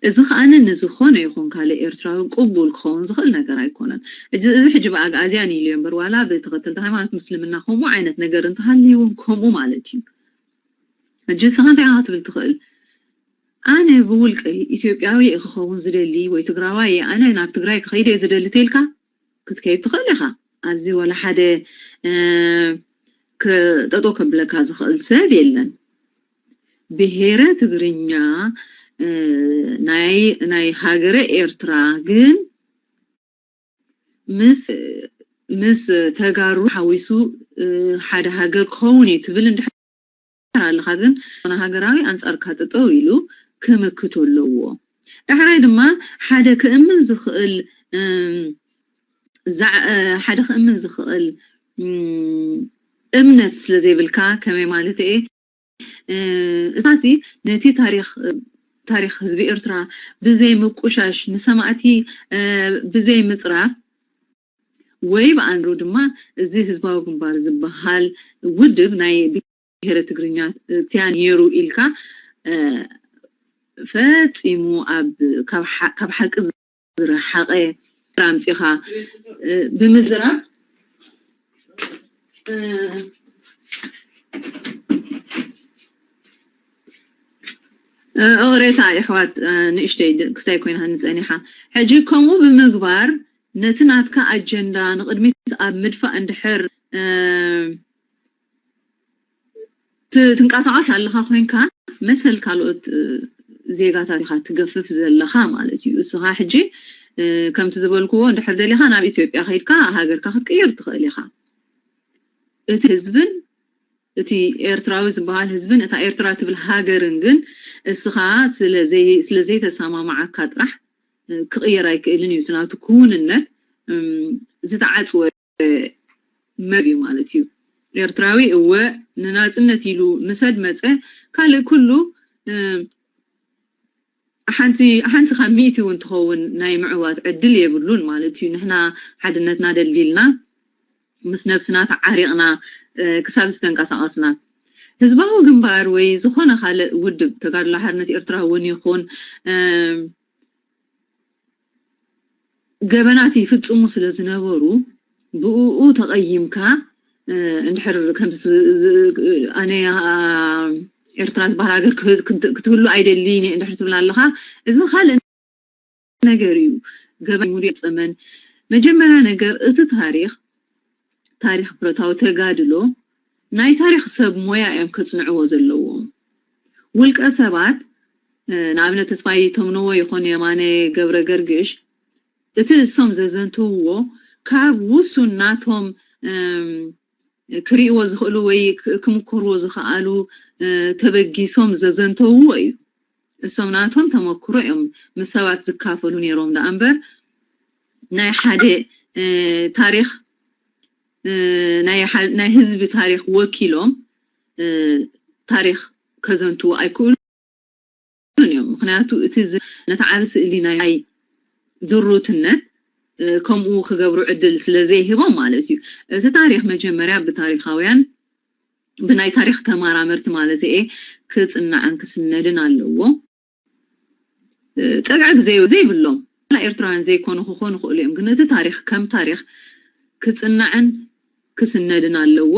እዚ ከኣ ንዝኾነ ይኹን ካልእ ኤርትራዊ ቅቡል ክኸውን ዝኽእል ነገር ኣይኮነን። እዚ እዚ ሕጂ ብኣግኣዝያን ኢሉ እምበር፣ ዋላ ብተኸተልቲ ሃይማኖት ምስልምና ከምኡ ዓይነት ነገር እንተሃልዩ እውን ከምኡ ማለት እዩ። ሕጂ ንስኻ እንታይ ኢኻ ክትብል ትኽእል? ኣነ ብውልቀይ ኢትዮጵያዊ እየ ክኸውን ዝደሊ ወይ ትግራዋይ እየ፣ ኣነ ናብ ትግራይ ክኸይድ እየ ዝደሊ ተይልካ ክትከይድ ትኽእል ኢኻ። ኣብዚ ዋላ ሓደ፣ እ፣ ክ- ጠጠው ከብለካ ዝኽእል ሰብ የለን። ብሄረ ትግርኛ፣ እ፣ ናይ ናይ ሃገረ ኤርትራ ግን ምስ ምስ ተጋሩ ሓዊሱ፣ እ፣ ሓደ ሃገር ክኸውን እዩ ትብል እንድሕር ኣለኻ፣ ግን ዝኾነ ሃገራዊ ኣንጻርካ ጠጠው ኢሉ ክምክቶ ኣለዎ። ዳሕራይ ድማ ሓደ ክእምን ዝኽእል፣ እም፣ ዛዕ- እ፣ ሓደ ክእምን ዝኽእል፣ እም፣ እምነት ስለ ዘይብልካ፣ ከመይ ማለት እየ? እ፣ እሳሲ ነቲ ታሪኽ፣ ታሪኽ ህዝቢ ኤርትራ ብዘይ ምቁሻሽ፣ ንሰማእቲ፣ እ፣ ብዘይ ምጽራፍ፣ ወይ ብኣንሩ ድማ እዚ ህዝባዊ ግንባር ዝበሃል ውድብ ናይ ብሄረ ትግርኛ፣ እ፣ ትያ ነይሩ ኢልካ፣ እ፣ ፈጺሙ ኣብ፣ ካብ ሓ- ካብ ሓቂ ዝረሓቐ ኣምጺኻ፣ እ፣ ብምዝራብ፣ እ፣ እ፣ እቕሬታ የሕዋት፣ እ፣ ንእሽተይ ድ- ክስታይ ኮይና ንጸኒሓ። ሕጂ ከምኡ ብምግባር ነቲ ናትካ ኣጀንዳ ንቕድሚት ኣብ ምድፋእ እንድሕር፣ እ፣ ት- ትንቀሳቐስ ኣለኻ ኮይንካ፣ መሰል ካልኦት፣ እ፣ ዜጋታት ኢኻ ትገፍፍ ዘለኻ ማለት እዩ። እስኻ ሕጂ፣ እ፣ ከምቲ ዝበልክዎ፣ እንድሕር ደሊኻ ናብ ኢትዮጵያ ከይድካ ሃገርካ ክትቅይር ትኽእል ኢኻ። እቲ ህዝብን እቲ ኤርትራዊ ዝበሃል ህዝብን እታ ኤርትራ ትብል ሃገርን ግን እስኻ ስለ ዘይ- ስለ ዘይተሰማማዓካ ጥራሕ፣ እ፣ ክቕየር ኣይክእልን እዩ። እቲ ናቱ ክውንነት፣ እም፣ ዝተዓጽወ መብ እዩ ማለት እዩ። ኤርትራዊ እወ ንናጽነት ኢሉ ምሰድ መጸ፣ ካልእ ኩሉ፣ እ፣ ሓንቲ ሓንቲ ካብ ሚእቲ እውን ትኸውን ናይ ምዕዋት ዕድል የብሉን ማለት እዩ። ንሕና ሓድነትና ደልዲልና ምስ ነብስና ተዓሪቕና፣ እ፣ ክሳብ ዝተንቀሳቐስና፣ ህዝባዊ ግንባር ወይ ዝኾነ ካልእ ውድብ፣ ተጋድሎ ሓርነት ኤርትራ እውን ይኹን፣ እ፣ ገበናት ይፍጽሙ ስለ ዝነበሩ፣ ብእኡ ተቐይምካ፣ እ፣ እንድሕር ከምዚ ዝ- ዝ- ኣነ፣ ኣ፣ ኤርትራ ዝበሃል ሃገር ክህ- ክት- ክትህሉ ኣይደልይን እየ እንድሕር ትብል ኣለኻ፣ እዚ ካልእ ነገር እዩ። ገበን ሙሉእ ጸመን። መጀመርያ ነገር፣ እዚ ታሪኽ፣ ታሪኽ ብረታዊ ተጋድሎ፣ ናይ ታሪኽ ሰብ ሞያ እዮም ከጽንዕዎ ዘለዎም። ውልቀ ሰባት ንኣብነት ተስፋይ ተምነዎ ይኹን የማነ ገብረ ገርግሽ እቲ እሶም ዘዘንተውዎ ካብ ውሱን ናቶም ክርእይዎ ዝኽእሉ ወይ ክምኮርዎ ዝኽኣሉ ተበጊሶም ዘዘንተውዎ እዩ። እሶም ናቶም ተመክሮ እዮም ምስ ሰባት ዝካፈሉ ነይሮም ደኣ እምበር ናይ ሓደ ታሪኽ ናይ ህዝቢ ታሪኽ ወኪሎም ታሪኽ ከዘንትዉ ኣይክእሉን እዮም። ምክንያቱ እቲ ነቲ ዓቢ ስእሊ ናይ ድሩትነት ከምኡ ክገብሩ ዕድል ስለ ዘይህቦም ማለት እዩ። እቲ ታሪኽ መጀመርያ ብታሪኻውያን ብናይ ታሪኽ ተመራመርቲ ማለት እየ ክጽናዕን ክስነድን ኣለዎ። ጸግዒ ብዘይ ዘይብሎም ኤርትራውያን ዘይኮኑ ክኾኑ ይኽእሉ እዮም፣ ግን እቲ ታሪኽ ከም ታሪኽ ክጽናዕን ክስነድን ኣለዎ።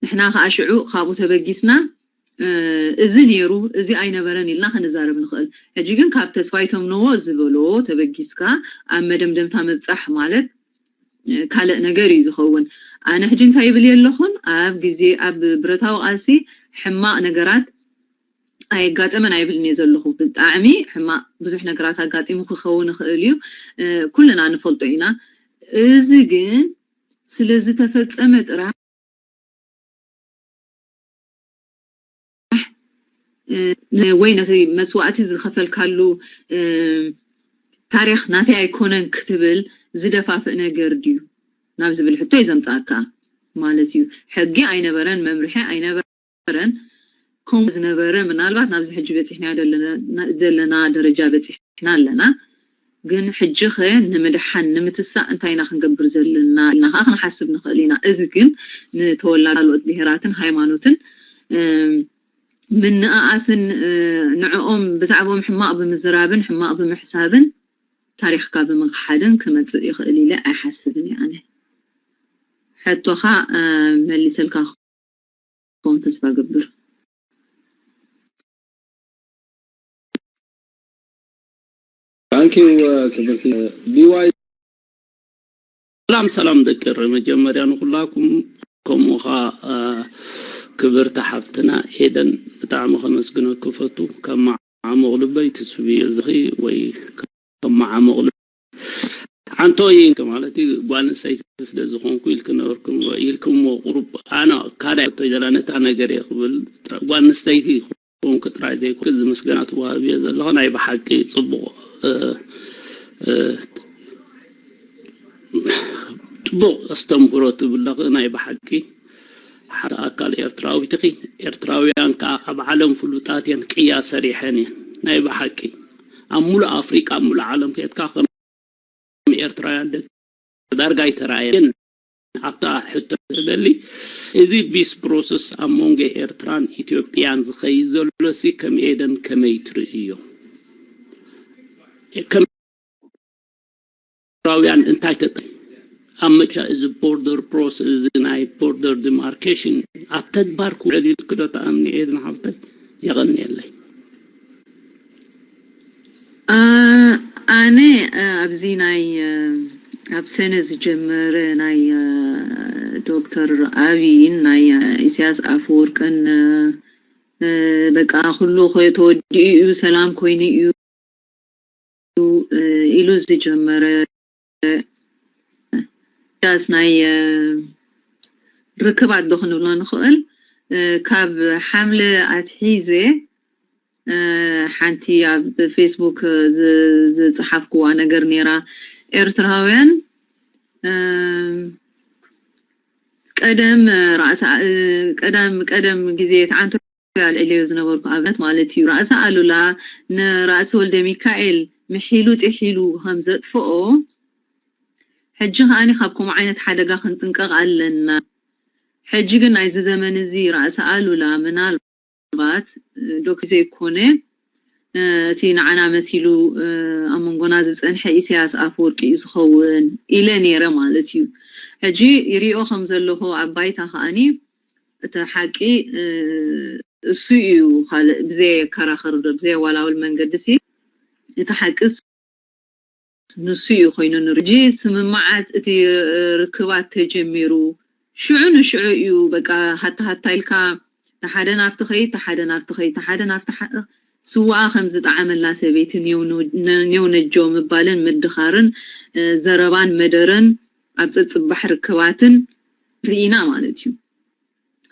ንሕና ከዓ ሽዑ ካብኡ ተበጊስና እዚ ነይሩ እዚ ኣይነበረን ኢልና ክንዛረብ ንኽእል። ሕጂ ግን ካብ ተስፋይ ተምነዎ ዝበሎ ተበጊስካ ኣብ መደምደምታ ምብጻሕ ማለት ካልእ ነገር እዩ ዝኸውን። ኣነ ሕጂ እንታይ ይብል ኣለኹን ኣብ ግዜ ኣብ ብረታዊ ቃልሲ ሕማቕ ነገራት ኣየጋጠመን ኣይብልን እየ ዘለኹ። ብጣዕሚ ሕማቕ ብዙሕ ነገራት ኣጋጢሙ ክኸውን ይኽእል እዩ። ኩልና ንፈልጦ ኢና። እዚ ግን ስለ ዝተፈጸመ ጥራሕ ወይ ነቲ መስዋእቲ ዝኸፈልካሉ ታሪኽ ናተይ ኣይኮነን ክትብል ዝደፋፍእ ነገር ድዩ ናብ ዝብል ሕቶ እዩ ዘምፅኣካ ማለት እዩ። ሕጊ ኣይነበረን፣ መምርሒ ኣይነበረን። ከምኡ ዝነበረ ምናልባት ናብዚ ሕጂ በፂሕና ዘለና ደረጃ በፂሕና ኣለና። ግን ሕጂ ኸ ንምድሓን ንምትሳእ እንታይ ኢና ክንገብር ዘለና ኢልና ከዓ ክንሓስብ ንኽእል ኢና። እዚ ግን ንተወላዲ ካልኦት ብሄራትን ሃይማኖትን ምንእኣስን ንዕኦም ብዛዕባኦም ሕማቕ ብምዝራብን ሕማቕ ብምሕሳብን ታሪኽካ ብምኽሓድን ክመፅእ ይኽእል ኢለ ኣይሓስብን እየ ኣነ። ሕቶኻ መሊሰልካ ክኸውን ተስፋ ገብር። Thank you ክብርቲ ቢዋይ። ሰላም ሰላም ደቂ ኤረይ፣ መጀመርያ ንኩላኩም ከምኡ ኸኣ ክብርቲ ሓፍትና ኤደን ብጣዕሚ ከመስግነኪ እፈቱ። ከመዓሙቕ ልበይ ትስብዮ ዝኺ ወይ ከመዓሙቕ ልበይ ሓንቶ ኢንክ ማለት እዩ። ጓል ኣንስተይቲ ስለ ዝኾንኩ ኢልክ ነበርኩም ኢልክሞ ቁሩብ ኣነ ካልኣይ ሕቶ ዘላ ነታ ነገር እየ ክብል ጓል ኣንስተይቲ ኮንክ ጥራይ ዘይኮንክ እዚ ምስጋና ትወሃብዮ ዘለኹ ናይ ብሓቂ ጽቡቕ ጽቡቕ ኣስተምህሮ ትብለኺ ናይ ብሓቂ ሓደ ኣካል ኤርትራዊት ኢኺ። ኤርትራውያን ከኣ ኣብ ዓለም ፍሉጣት እየን፣ ቅያ ሰሪሐን እየን። ናይ ብሓቂ ኣብ ሙሉእ ኣፍሪቃ ኣብ ሙሉእ ዓለም ከድካ ከም ኤርትራውያን ደቂ ዳርጋ ኣይተራእየን። ኣብታ ሕቶ ደሊ እዚ ቢስ ፕሮሰስ ኣብ መንጎ ኤርትራን ኢትዮጵያን ዝኸይድ ዘሎ ሲ ከም ኤደን ከመይ ትርእዮ? ከም ኤርትራውያን እንታይ ተጠ ኣብ መጫ እዚ ቦርደር ፕሮሰስ እዚ ናይ ቦርደር ዲማርኬሽን ኣብ ተግባር ክውዕል ኢልክ ዶ ተኣምኒ ኤደን ሓፍተይ? የቐንየለይ። ኣነ ኣብዚ ናይ ኣብ ሰነ ዝጀመረ ናይ ዶክተር ኣብይን ናይ ኢሳያስ ኣፈወርቅን በቃ ኩሉ ተወዲኡ እዩ ሰላም ኮይኑ እዩ ኢሉ ዝጀመረ ዳስ ናይ ርክባት ዶ ክንብሎ ንኽእል ካብ ሓምለ ኣትሒዘ ሓንቲ ኣብ ፌስቡክ ዝፀሓፍኩዋ ነገር ነይራ። ኤርትራውያን ቀደም ራእሲ ቀደም ቀደም ግዜ ተዓንቶ ኣልዕለዮ ዝነበርኩ ኣብነት ማለት እዩ። ራእሲ ኣሉላ ንራእሲ ወልደ ሚካኤል ምሒሉ ጥሒሉ ከም ዘጥፍኦ ሕጂ ከዓኒ ካብ ከምኡ ዓይነት ሓደጋ ክንጥንቀቕ ኣለና። ሕጂ ግን ናይዚ ዘመን እዚ ራእሲ ኣሉላ ምናልባት ዶክ ዘይኮነ እቲ ንዓና መሲሉ ኣብ መንጎና ዝፀንሐ ኢሳያስ ኣፈወርቂ እዩ ዝኸውን ኢለ ነይረ ማለት እዩ። ሕጂ ይሪኦ ከም ዘለኹ ኣብ ባይታ ከዓኒ እቲ ሓቂ እሱ እዩ። ካልእ ብዘየከራኸር ዶ ብዘየዋላውል መንገዲ ሲ እቲ ሓቂ ንሱ እዩ ኮይኑ ንርኢ። ሕጂ ስምምዓት እቲ ርክባት ተጀሚሩ ሽዑ ንሽዑ እዩ በቃ ሃታ ሃታ ኢልካ ሓደ ናብቲ ኸይድ፣ ሓደ ናብቲ ኸይድ፣ ሓደ ናብቲ ሓ-፣ ስዋኣ ከም ዝጠዓመላ ሰበይቲ ኔው ነ-፣ ኔው ነጆ ምባልን ምድኻርን፣ እ፣ ዘረባን መደረን ኣብ ጸጽባሕ ርክባትን ርኢና ማለት እዩ።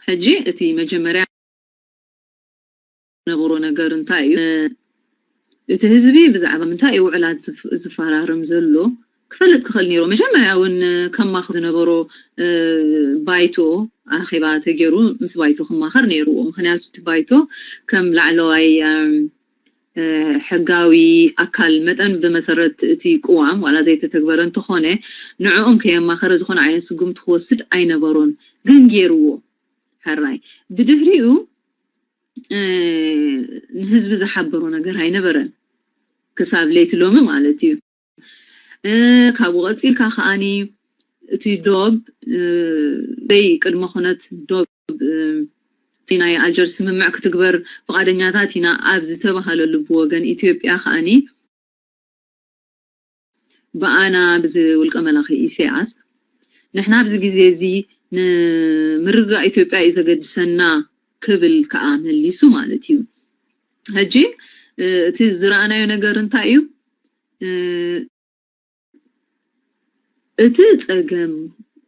ሕጂ እቲ መጀመርያ ዝነበሮ ነገር እንታይ እዩ? እ፣ እቲ ህዝቢ ብዛዕባ ምንታይ እዩ ውዕላት ዝፍ-፣ ዝፈራረም ዘሎ ክፈልጥ ክኽእል ነይሩ። መጀመርያ እውን ከማኽር ዝነበሮ፣ እ፣ ባይቶ ኣኼባ ተገይሩ ምስ ባይቶ ክማኸር ነይርዎ። ምኽንያቱ እቲ ባይቶ ከም ላዕለዋይ፣ እም፣ እ፣ ሕጋዊ ኣካል መጠን ብመሰረት እቲ ቅዋም ዋላ ዘይተተግበረ እንተኾነ ንዕኦም ከየማኸረ ዝኾነ ዓይነት ስጉምቲ ክወስድ ኣይነበሮን። ግን ገይርዎ። ሕራይ ብድሕሪኡ፣ እ፣ ንህዝቢ ዝሓበሮ ነገር ኣይነበረን። ክሳብ ለይቲ ሎሚ ማለት እዩ። እ፣ ካብኡ ቀጺልካ ከኣኒ እቲ ዶብ፣ እ፣ ዘይ ቅድመ ኩነት ዶብ፣ እ፣ እቲ ናይ ኣልጀርስ ስምምዕ ክትግበር ፍቓደኛታት ኢና ኣብ ዝተባሃለሉ ብወገን ኢትዮጵያ ከኣኒ ብኣና ብዚ ውልቀ መላኺ ኢሳያስ ንሕና ኣብዚ ግዜ እዚ ንምርግጋእ ኢትዮጵያ እዩ ዘገድሰና ክብል ከኣ መሊሱ ማለት እዩ። ሕጂ፣ እ፣ እቲ ዝረኣናዮ ነገር እንታይ እዩ? እ፣ እቲ ጸገም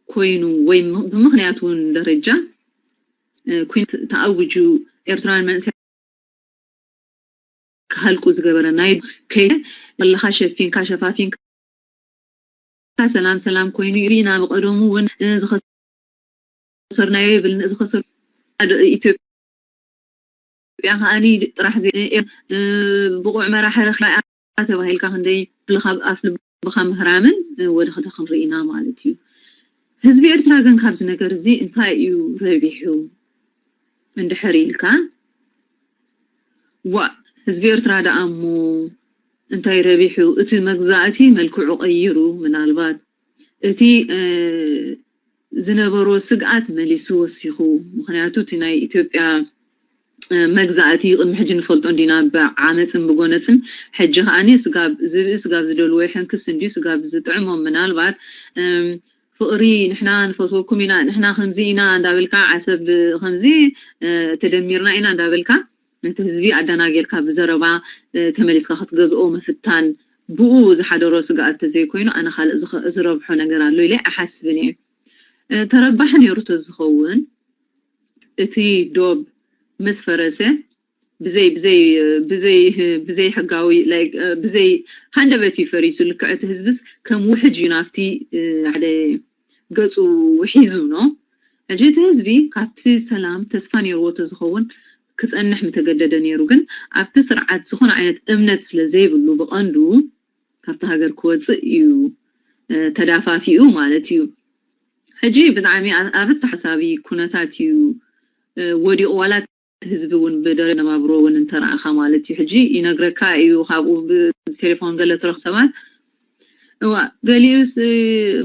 ኮይኑ ወይ ም-፣ ብምኽንያት እውን ደረጃ፣ እ፣ ኩናት ተኣውጁ ኤርትራውያን መንእሰያት ክሃልቁ ዝገበረ ናይ ከይደ ከለኻ ሸፊንካ ሸፋፊንካ ሰላም ሰላም ኮይኑ ኢና ብቐደሙ እውን፣ እ፣ ዝኸሰርናዮ የብልና፣ ዝኸሰር ኢትዮጵያ ከኣኒ ጥራሕ ዘይ-፣ እ፣ ብቑዕ መራሒ ረኺባ እያ ተባሂልካ ክንደይ ልኻብ ኣፍ ልብኻ ምህራምን፣ እ፣ ወደኽደኽን ርኢና ማለት እዩ። ህዝቢ ኤርትራ ግን ካብዚ ነገር እዚ እንታይ እዩ ረቢሑ እንድሕር ኢልካ፣ ዋእ፣ ህዝቢ ኤርትራ ደኣ እሞ እንታይ ረቢሑ? እቲ መግዛእቲ መልክዑ ቀይሩ፣ ምናልባት እቲ፣ እ፣ ዝነበሮ ስግኣት መሊሱ ወሲኹ። ምኽንያቱ እቲ ናይ ኢትዮጵያ፣ እ፣ መግዛእቲ ቅድሚ ሕጂ ንፈልጦ እንዲና ብዓመፅን ብጎነፅን፣ ሕጂ ከኣኒ ስጋብ ዝብኢ ስጋብ ዝደልዎ ይሕንክስ እንድዩ፣ ስጋብ ዝጥዕሞም ምናልባት፣ እም፣ ፍቕሪ ንሕና ንፈትወኩም ኢና፣ ንሕና ከምዚ ኢና እንዳበልካ ዓሰብ ከምዚ፣ እ፣ ተደሚርና ኢና እንዳበልካ ነቲ ህዝቢ ኣደናጊርካ ብዘረባ፣ እ፣ ተመሊስካ ክትገዝኦ ምፍታን ብኡ ዝሓደሮ ስግኣት ተዘይኮይኑ ኣነ ካልእ ዝኸ-፣ ዝረብሖ ነገር ኣሎ ኢለ ኣይሓስብን እየ። እ፣ ተረባሒ ነይሩ ተዝኸውን እቲ ዶብ ምስ ፈረሰ ብዘይ፣ ብዘይ፣ ብዘይ፣ ብዘይ ሕጋዊ፣ like፣ እ፣ ብዘይ ሃንደበት እዩ ፈሪሱ። ልክዕ እቲ ህዝብስ ከም ውሕጅ እዩ ናብቲ፣ እ፣ ሓደ ገጹ ውሒዙ ነው። ሕጂ እቲ ህዝቢ ካብቲ ሰላም ተስፋ ነይርዎ ተዝኸውን ክጸንሕ ምተገደደ ነይሩ። ግን ኣብቲ ስርዓት ዝኾነ ዓይነት እምነት ስለ ዘይብሉ ብቐንዱ ካብቲ ሃገር ክወጽእ እዩ፣ እ፣ ተዳፋፊኡ ማለት እዩ። ሕጂ ብጣዕሚ ኣ-፣ ኣብ ኣተሓሳቢ ኩነታት እዩ፣ እ፣ ወዲቑ። ዋላ እቲ ህዝቢ እውን ብደረጃ ነባብሮ እውን እንተረኣኻ ማለት እዩ። ሕጂ ይነግረካ እዩ፣ ካብኡ ብ-፣ ብቴሌፎን ገለ ትረኽ ሰባት። እዋ፣ ገሊኡስ፣ እ፣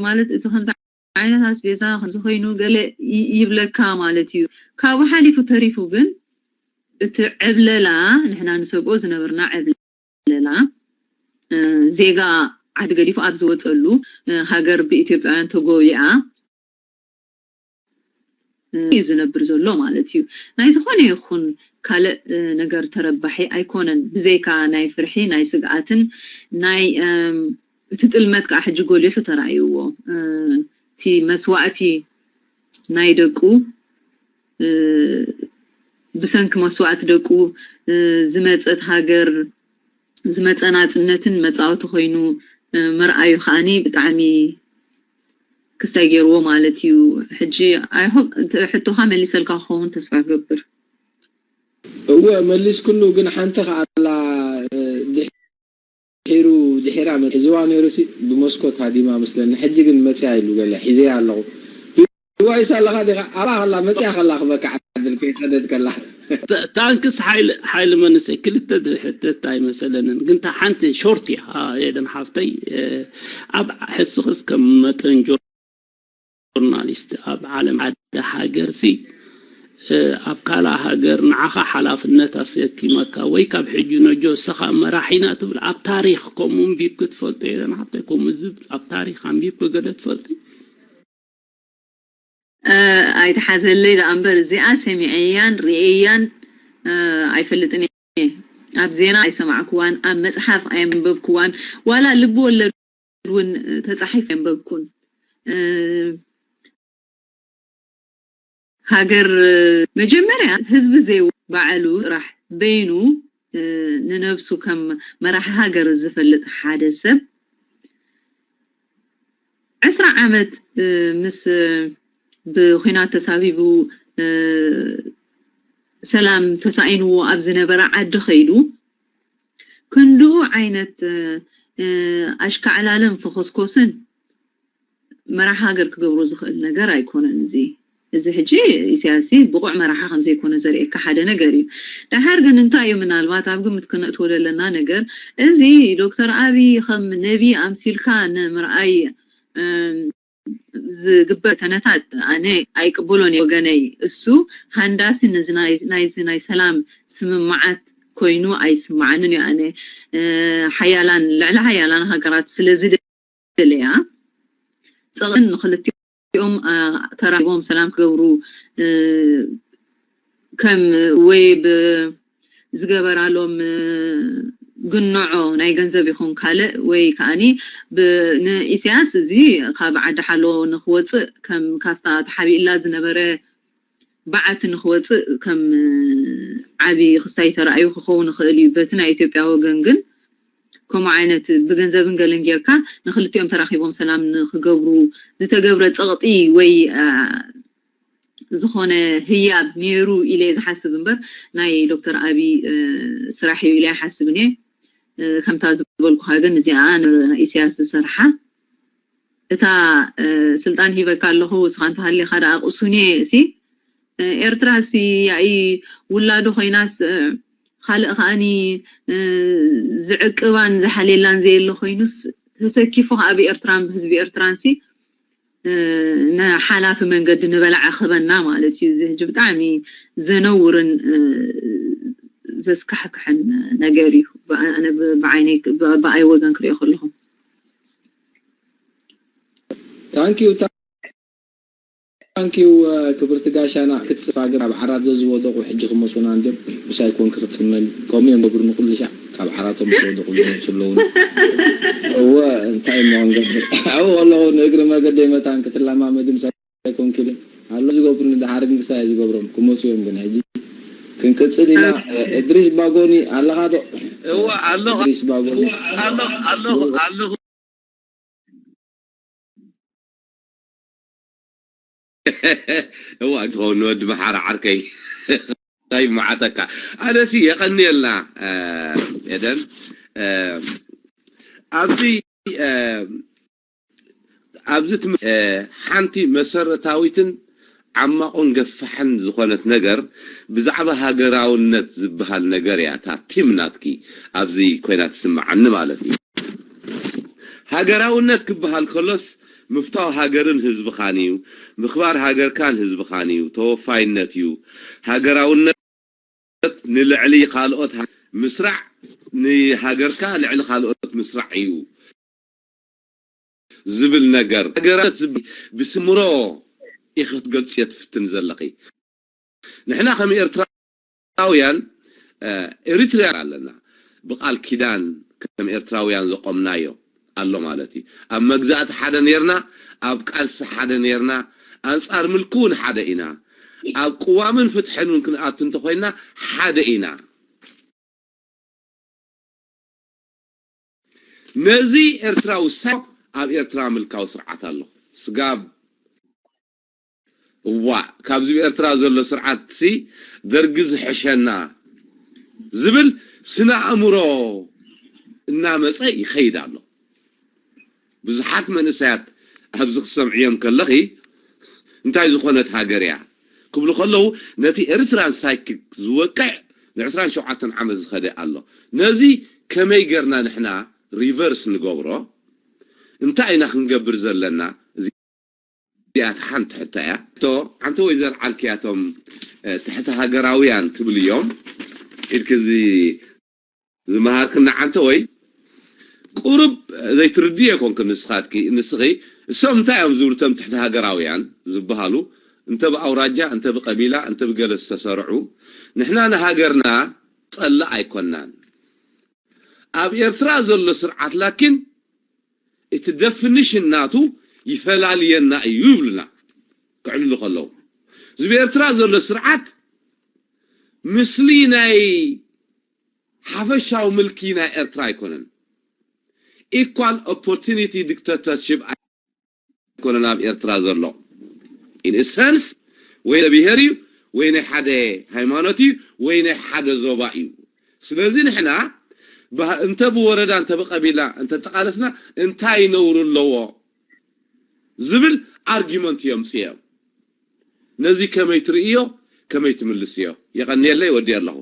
ማለት እቲ ከምዚ ዓይነት ኣስቤዛ ከምዚ ኮይኑ ገለ ይ-፣ ይብለካ ማለት እዩ። ካብኡ ሓሊፉ ተሪፉ ግን እቲ ዕብለላ፣ ንሕና ንሰግኦ ዝነበርና ዕብለላ፣ እ፣ ዜጋ ዓዲ ገዲፉ ኣብ ዝወጸሉ፣ እ፣ ሃገር ብኢትዮጵያውያን ተጎቢኣ፣ እ፣ እዩ ዝነብር ዘሎ ማለት እዩ። ናይ ዝኾነ ይኹን ካልእ፣ እ፣ ነገር ተረባሒ ኣይኮነን። ብዘይካ ናይ ፍርሒ፣ ናይ ስግኣትን ናይ፣ እም፣ እቲ ጥልመት ከዓ ሕጂ ጎሊሑ ተራእይዎ። እ፣ እቲ መስዋእቲ ናይ ደቁ፣ እ፣ ብሰንኪ መስዋእቲ ደቁ፣ እ፣ ዝመጸት ሃገር፣ ዝመጸ ናጽነትን መጻወቲ ኮይኑ፣ እ፣ ምርኣዩ ከኣኒ ብጣዕሚ ክስታይ ገይርዎ ማለት እዩ። ሕጂ፣ I hope፣ እቲ ሕቶኻ መሊሰልካ ክኸውን ተስፋ እገብር። እወ፣ መሊስክሉ፣ ግን ሓንቲ ከኣ ኣላ፣ እ፣ ድሒሩ፣ ድሒራ መ-፣ ሒዝዋ ነይሩ ሲ፣ ብመስኮት ሃዲማ መስለኒ። ሕጂ ግን መጽያ ኢሉ ገለ፣ ሒዘያ ኣለኹ። ሒዝዋ ኢሳ ኣለኻ ዲኻ? ኣብኣ ከላ፣ መጽያ ከላ ክበካ ዓድል ከይሰደድ ከላ። ታ-፣ ታንክስ ሓይል-፣ ሓይሊ መንእሰይ፣ ክልተ ዝሕተት ኣይመሰለንን። ግን እታ ሓንቲ ሾርት እያ፣ አ፣ ኤደን ሓፍተይ፣ እ፣ ኣብ ሕስኽስ ከም መጠን ጆርናሊስት ኣብ ዓለም ሓደ ሃገር ሲ፣ እ፣ ኣብ ካልእ ሃገር ንዓኻ ሓላፍነት ኣሰኪመካ ወይ ካብ ሕጂ ነጆ እስኻ መራሒና ትብል፣ ኣብ ታሪኽ ከምኡ ኣንቢብኪ ትፈልጢ? ኤደን ሓፍተይ፣ ከምኡ ዝብል ኣብ ታሪኽ ኣንቢብኪ ገለ ትፈልጢ? ኣይትሓዘለይ ደኣ እምበር፣ እዚኣ ሰሚዐያን ርእየያን ኣይፈልጥን እየ። ኣብ ዜና ኣይሰማዕኩዋን፣ ኣብ መጽሓፍ ኣየንበብኩዋን፣ ዋላ ልቢ ወለድ እውን ተጻሒፍ ኣየንበብኩን። ሃገር መጀመርያ ህዝቢ ዘይ ባዕሉ ጥራሕ በይኑ ንነብሱ ከም መራሒ ሃገር ዝፈልጥ ሓደ ሰብ ዕስራ ዓመት ምስ ብኩናት ተሳቢቡ ሰላም ተሳኢንዎ ኣብ ዝነበረ ዓዲ ከይዱ ክንድኡ ዓይነት ኣሽካዕላልን ፈኾስኮስን መራሕ ሃገር ክገብሮ ዝኽእል ነገር ኣይኮነን። እዚ እዚ ሕጂ ኢሳያስ ብቑዕ መራሒ ከም ዘይኮነ ዘርእየካ ሓደ ነገር እዩ። ደሓር ግን እንታይ እዩ ምናልባት ኣብ ግምት ክነእትዎ ዘለና ነገር እዚ ዶክተር ኣብይ ከም ነቢ ኣምሲልካ ንምርኣይ ዝግበር ተነታት ኣነ ኣይቅበሎን እየ ወገነይ። እሱ ሃንዳሲ ናይዚ ናይ ሰላም ስምምዓት ኮይኑ ኣይስምዓንን እዩ። ኣነ ሓያላን ልዕሊ ሓያላን ሃገራት ስለ ዝደለያ ጸቕን ንክልቲኦም ተራኺቦም ሰላም ክገብሩ ከም ወይ ዝገበራሎም ግንዖ ናይ ገንዘብ ይኹን ካልእ ወይ ከዓኒ ንኢሳያስ እዚ ካብ ዓዲ ሓሎ ንክወፅእ ከም ካብታ ተሓቢእላ ዝነበረ በዓቲ ንክወፅእ ከም ዓብዪ ክስታይ ተራእዩ ክኸውን ይኽእል እዩ። በቲ ናይ ኢትዮጵያ ወገን ግን ከምኡ ዓይነት ብገንዘብን ገለን ጌርካ ንክልቲኦም ተራኺቦም ሰላም ንክገብሩ ዝተገብረ ፀቕጢ ወይ ዝኾነ ህያብ ነይሩ ኢለ ዝሓስብ እምበር ናይ ዶክተር ኣብይ ስራሕ እዩ ኢለ ኣይሓስብን እየ። ከምታ ዝበልኩኻ ግን እዚኣ ንኢሳያስ ዝሰርሓ እታ ስልጣን ሂበካ ኣለኹ እስኻ እንተሃሊኻ ደኣ ቁሱኒ እሲ ኤርትራ ሲ ያኢ ውላዱ ኮይናስ ካልእ ከኣኒ ዝዕቅባን ዝሓሌላን ዘየለ ኮይኑስ ተሰኪፉ ከኣ ብኤርትራን ብህዝቢ ኤርትራን ሲ ንሓላፊ መንገዲ ንበላዓ ክበና ማለት እዩ። እዚ ሕጂ ብጣዕሚ ዘነውርን ዘስካሕክሕን ነገር እዩ። ብዓይነይ ብኣይ ወገን ክሪኦ ከለኹ ታንኪዩ ታንኪዩ ክብርቲ ጋሻና ክትፅፋ ግን ኣብ ዓራት ዘዝወደቁ ሕጂ ክመፁና እንድዮም ምሳይ ኮንክ ክትፅመሚ ከምኡ እዮም ገብሩ ንኩሉ ሻዕ ካብ ዓራቶም ምስ ወደቁ ዝመፁ ኣለዉ እወ እንታይ እሞ ክንገብር ኣብኡ ከለኹ ንእግሪ መገደይ መታን ክትለማመዲ ምሳይ ኣይኮንክን ኣሎ ዝገብሩኒ ድሓር ግን ክሳይ ዝገብሮም ክመፁ እዮም ግን ሕጂ ክንቅፅል ኢና እድሪስ ባጎኒ ኣለኻ ዶ እወ ኣለኹ እድሪስ ባጎኒ ኣለኹ ኣለኹ ኣለኹ እዋ ትኸውን ወዲ መሓራ ዓርከይ እንታይ መዓተካ ኣነሲ የቐንየልና ኤደን ኣብዚ ኣብዚ ሓንቲ መሰረታዊትን ዓማቑን ገፋሕን ዝኾነት ነገር ብዛዕባ ሃገራውነት ዝበሃል ነገር እያ እታ ቲም ናትኪ ኣብዚ ኮይና ትስምዓኒ ማለት እዩ። ሃገራውነት ክበሃል ከሎስ ምፍታው ሃገርን ህዝብኻን እዩ። ምኽባር ሃገርካን ህዝብኻን እዩ። ተወፋይነት እዩ። ሃገራውነት ንልዕሊ ካልኦት ምስራዕ ንሃገርካ ልዕሊ ካልኦት ምስራዕ እዩ ዝብል ነገር ሃገራውነት ብስምሮ ኢኺ ክትገልፅዮ ትፍትን ዘለኺ። ንሕና ከም ኤርትራውያን ኤሪትሪያን ኣለና ብቃል ኪዳን ከም ኤርትራውያን ዘቆምናዮ ኣሎ ማለት እዩ ኣብ መግዛእቲ ሓደ ነርና ኣብ ቃልሲ ሓደ ነርና ኣንጻር ምልኪ እውን ሓደ ኢና ኣብ ቅዋምን ፍትሕን እውን ክንኣቱ እንተኮይና ሓደ ኢና ነዚ ኤርትራዊ ሳብ ኣብ ኤርትራ ምልካዊ ስርዓት ኣሎ ስጋብ እዋእ ካብዚ ኤርትራ ዘሎ ስርዓት ሲ ደርጊ ዝሕሸና ዝብል ስነ ኣእምሮ እናመፀ ይኸይድ ኣሎ ብዙሓት መንእሰያት ኣብዚ ክሰምዕዮም ከለኺ እንታይ ዝኾነት ሃገር እያ ክብሉ ከለዉ ነቲ ኤርትራን ሳይኪክ ዝወቅዕ ን27 ዓመት ዝኸደ ኣሎ ነዚ ከመይ ገርና ንሕና ሪቨርስ ንገብሮ እንታይ ኢና ክንገብር ዘለና እዚኣ ሓንቲ ሕቶ እያ ቶ ዓንተ ወይ ዘልዓልክያቶም ትሕቲ ሃገራውያን ትብል እዮም ኢልክ እዚ ዝመሃርክና ዓንተ ወይ ቁሩብ ዘይትርድዮ ኮንክ ንስኻትኪ ንስኺ እሶም እንታይ እዮም ዝብሉ ቶም ትሕቲ ሃገራውያን ዝበሃሉ እንተ ብኣውራጃ፣ እንተ ብቀቢላ፣ እንተ ብገለ ዝተሰርዑ፣ ንሕና ንሃገርና ጸላእ ኣይኮናን። ኣብ ኤርትራ ዘሎ ስርዓት ላኪን እቲ ደፍኒሽን ናቱ ይፈላልየና እዩ ይብሉና ክዕልሉ ከለዉ። እዚ ብኤርትራ ዘሎ ስርዓት ምስሊ ናይ ሓፈሻዊ ምልኪ ናይ ኤርትራ ኣይኮነን። ኢኳል ኦፖርቱኒቲ ዲክታተርሺፕ ኣይኮነን ኣብ ኤርትራ ዘሎ። ኢን ሰንስ ወይ ብሄር እዩ ወይ ናይ ሓደ ሃይማኖት እዩ ወይ ናይ ሓደ ዞባ እዩ። ስለዚ ንሕና እንተ ብወረዳ እንተ ብቀቢላ እንተ ተቃለስና እንታይ ነውሩ ኣለዎ ዝብል ኣርጊመንት የምፅእ እዮም። ነዚ ከመይ ትርእዮ፣ ከመይ ትምልስዮ? የቐንየለይ፣ ወዲእ ኣለኹ።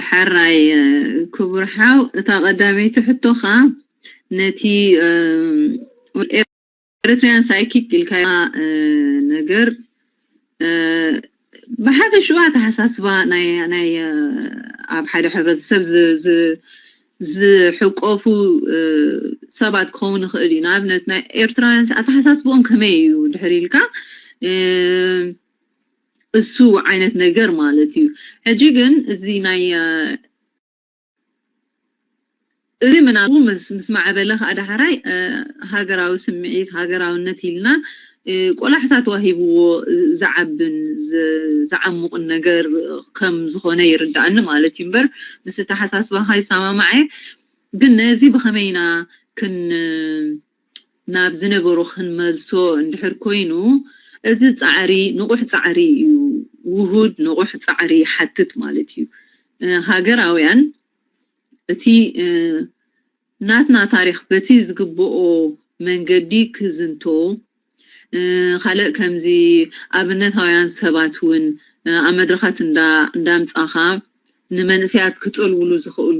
ሓራይ ክቡር ሓው፣ እታ ቀዳመይቲ ሕቶኻ ነቲ ኤሪትሪያን ሳይኪክ ኢልካያ ነገር ብሓፈሽኡ ኣተሓሳስባ ናይ ኣብ ሓደ ሕብረተሰብ ዝሕቆፉ ሰባት ክኸውን ይኽእል እዩ። ንኣብነት ናይ ኤርትራውያን ኣተሓሳስብኦም ከመይ እዩ ድሕር ኢልካ እሱ ዓይነት ነገር ማለት እዩ። ሕጂ ግን እዚ ናይ እዚ ምናልቡ ምስ ማዕበለ ከዓ ዳሕራይ ሃገራዊ ስምዒት ሃገራውነት ኢልና ቆላሕታ ተዋሂብዎ ዝዓብን ዝዓሙቕን ነገር ከም ዝኾነ ይርዳእኒ ማለት እዩ። እምበር ምስ ኣተሓሳስባኻ ይሰማማዕ እየ። ግን ነዚ ብኸመይ ኢና ክን ናብ ዝነበሮ ክንመልሶ እንድሕር ኮይኑ እዚ ፃዕሪ ንቑሕ ፃዕሪ እዩ። ውሁድ ንቑሕ ፃዕሪ ይሓትት ማለት እዩ። ሃገራውያን እቲ ናትና ታሪኽ በቲ ዝግብኦ መንገዲ ክዝንቶ፣ ካልእ ከምዚ ኣብነታውያን ሰባት እውን ኣብ መድረኻት እንዳምፃኻ ንመንእሰያት ክፀልውሉ ዝኽእሉ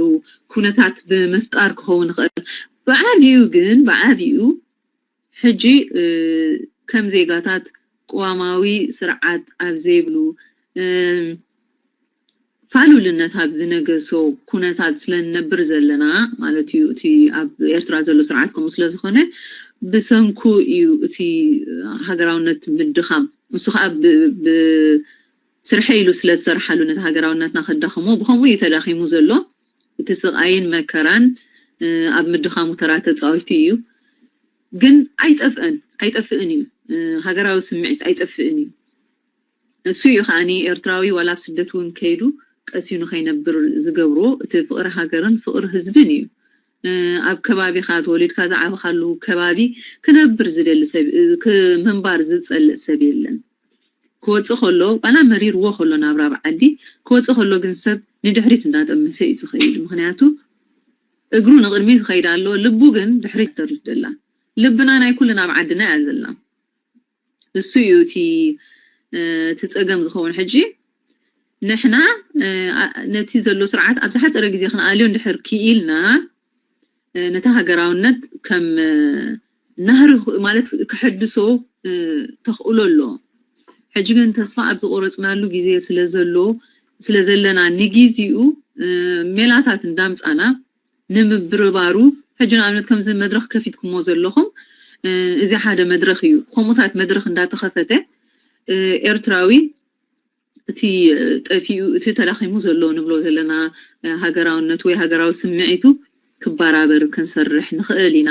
ኩነታት ብምፍጣር ክኸውን ይኽእል። ብዓብኡ ግን ብዓብኡ ሕጂ ከም ዜጋታት ቅዋማዊ ስርዓት ኣብ ዘይብሉ ፋሉልነት ኣብ ዝነገሶ ኩነታት ስለንነብር ዘለና ማለት እዩ። እቲ ኣብ ኤርትራ ዘሎ ስርዓት ከምኡ ስለዝኾነ ብሰንኩ እዩ እቲ ሃገራውነት ምድኻም። ንሱ ከዓ ብስርሐ ኢሉ ስለዝሰርሓሉ ነቲ ሃገራውነትና ከዳኽሞ ብኸምኡ እዩ ተዳኺሙ ዘሎ። እቲ ስቓይን መከራን ኣብ ምድኻሙ ተራ ተፃዊቱ እዩ። ግን ኣይጠፍእን ኣይጠፍእን እዩ። ሃገራዊ ስምዒት ኣይጠፍእን እዩ። እሱ እዩ ከዓኒ ኤርትራዊ ዋላ ኣብ ስደት እውን ከይዱ ቀስዩ ንኸይነብር ዝገብሮ። እቲ ፍቕሪ ሃገርን ፍቕሪ ህዝብን እዩ። ኣብ ከባቢኻ ተወሊድካ ዝዓበኻሉ ከባቢ ክነብር ዝደሊ ሰብ ምንባር ዝፀልእ ሰብ የለን። ክወፅእ ከሎ ዋላ መሪርዎ ከሎ ናብራ ኣብ ዓዲ ክወፅእ ከሎ ግን ሰብ ንድሕሪት እንዳጠመተ እዩ ዝኸይድ። ምክንያቱ እግሩ ንቕድሚት ይኸይድ ኣሎ፣ ልቡ ግን ድሕሪት ተርፍ ደላ። ልብና ናይ ኩልና ኣብ ዓድና እያ ዘላ። እሱ እዩ እቲ እቲ ፀገም ዝኸውን። ሕጂ ንሕና ነቲ ዘሎ ስርዓት ኣብ ዝሓፀረ ግዜ ክንኣልዮ እንድሕር ክኢልና ነቲ ሃገራውነት ከም ናህሪ ማለት ክሕድሶ ተኽእሎ ኣሎ። ሕጂ ግን ተስፋ ኣብ ዝቆረፅናሉ ግዜ ስለዘሎ ስለዘለና ንግዜኡ ሜላታት እንዳምፃና ንምብርባሩ ሕጂ ንኣብነት ከምዚ መድረኽ ከፊትኩሞ ዘለኹም እዚ ሓደ መድረኽ እዩ። ከምኡታት መድረኽ እንዳተኸፈተ ኤርትራዊ እቲ ጠፊኡ እቲ ተዳኺሙ ዘሎ ንብሎ ዘለና ሃገራውነት ወይ ሃገራዊ ስምዒቱ ክበራበር ክንሰርሕ ንኽእል ኢና።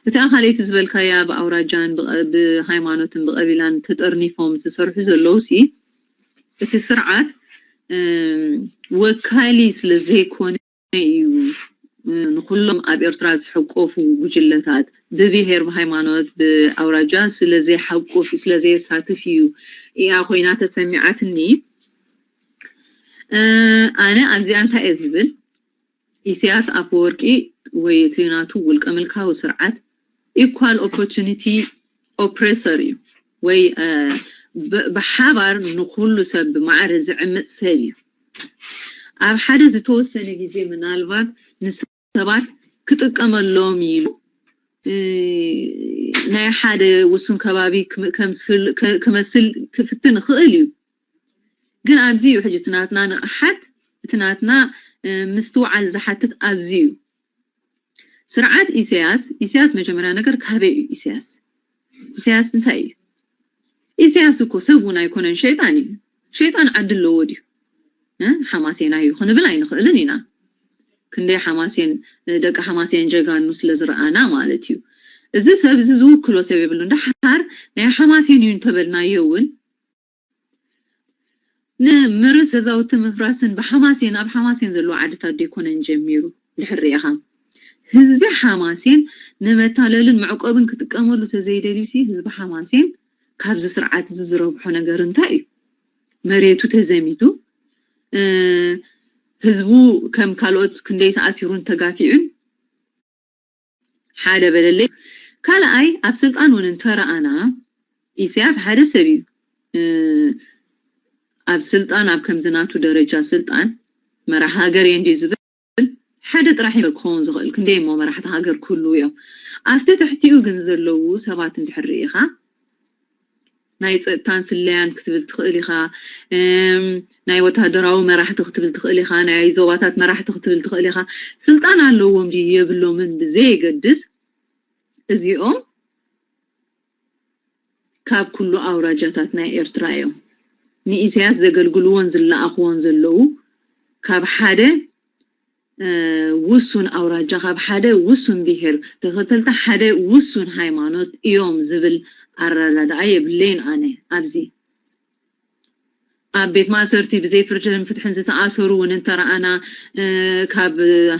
እቲ ኣኻልይቲ ዝበልካያ ብኣውራጃን ብሃይማኖትን ብቐቢላን ተጠርኒፎም ዝሰርሑ ዘለዉ ሲ እቲ ስርዓት ወካሊ ስለ ዘይኮነ እዩ ንኩሎም ኣብ ኤርትራ ዝሕቆፉ ጉጅለታት ብብሄር ብሃይማኖት ብኣውራጃ ስለ ዘይሓቁፍ ስለ ዘየሳትፍ እዩ እያ ኮይና ተሰሚዓትኒ። ኣነ ኣብዚኣ እንታይ እየ ዝብል? ኢሳያስ ኣፈወርቂ ወይ እቲ ናቱ ውልቀ ምልካዊ ስርዓት equal opportunity oppressor እዩ ወይ ብሓባር ንኩሉ ሰብ ብማዕረ ዝዕምፅ ሰብ እዩ። ኣብ ሓደ ዝተወሰነ ግዜ ምናልባት ንሰባት ክጥቀመሎም ኢሉ ናይ ሓደ ውሱን ከባቢ ክመስል ክፍትን ይኽእል እዩ። ግን ኣብዚ እዩ ሕጂ እቲ ናትና ንቕሓት እቲ ናትና ምስትውዓል ዝሓትት ኣብዚ እዩ። ስርዓት ኢሳያስ ኢሳያስ መጀመርያ ነገር ካበይ እዩ? ኢሳያስ ኢሳያስ እንታይ እዩ? ኢሳያስ እኮ ሰብ እውን ኣይኮነን፣ ሸይጣን እዩ። ሸይጣን ዓዲ ኣለዎ ድዩ? ሓማሴና እዩ ክንብል ኣይንኽእልን ኢና። ክንደይ ሓማሴን ደቂ ሓማሴን ጀጋኑ ስለ ዝረኣና ማለት እዩ። እዚ ሰብ እዚ ዝውክሎ ሰብ የብሉን። ደሓር ናይ ሓማሴን እዩ እንተበልናዮ እውን ንምርስ ገዛውቲ ምፍራስን ብሓማሴን ኣብ ሓማሴን ዘለዎ ዓድታት ዶ ኣይኮነን ጀሚሩ? ድሕር ርኢኻ ህዝቢ ሓማሴን ንመታለልን መዕቆብን ክጥቀመሉ ተዘይደልዩ ሲ ህዝቢ ሓማሴን ካብዚ ስርዓት እዚ ዝረብሖ ነገር እንታይ እዩ? መሬቱ ተዘሚቱ ህዝቡ ከም ካልኦት ክንደይ ተኣሲሩን ተጋፊዑን ሓደ በለለይ። ካልኣይ ኣብ ስልጣን እውን እንተረኣና ኢሳያስ ሓደ ሰብ እዩ። ኣብ ስልጣን ኣብ ከምዚ ናቱ ደረጃ ስልጣን መራሕ ሃገር እየ እንዲ ዝብል ሓደ ጥራሕ እዩ ክኸውን ዝኽእል። ክንደይ እሞ መራሕቲ ሃገር ክህልዉ እዮም። ኣብቲ ትሕቲኡ ግን ዘለዉ ሰባት እንድሕር ርኢኻ ናይ ፀጥታን ስለያን ክትብል ትኽእል ኢኻ። ናይ ወታደራዊ መራሕቲ ክትብል ትኽእል ኢኻ። ናይ ዞባታት መራሕቲ ክትብል ትኽእል ኢኻ። ስልጣን ኣለዎም ድዩ የብሎምን ብዘየገድስ እዚኦም ካብ ኩሉ ኣውራጃታት ናይ ኤርትራ እዮም። ንኢሳያስ ዘገልግልዎን ዝለኣኽዎን ዘለዉ ካብ ሓደ ውሱን ኣውራጃ፣ ካብ ሓደ ውሱን ብሄር፣ ተኸተልቲ ሓደ ውሱን ሃይማኖት እዮም ዝብል ኣረዳድኣ የብለይን ኣነ ኣብዚ። ኣብ ቤት ማእሰርቲ ብዘይ ፍርድን ፍትሕን ዝተኣሰሩ እውን እንተረኣና ካብ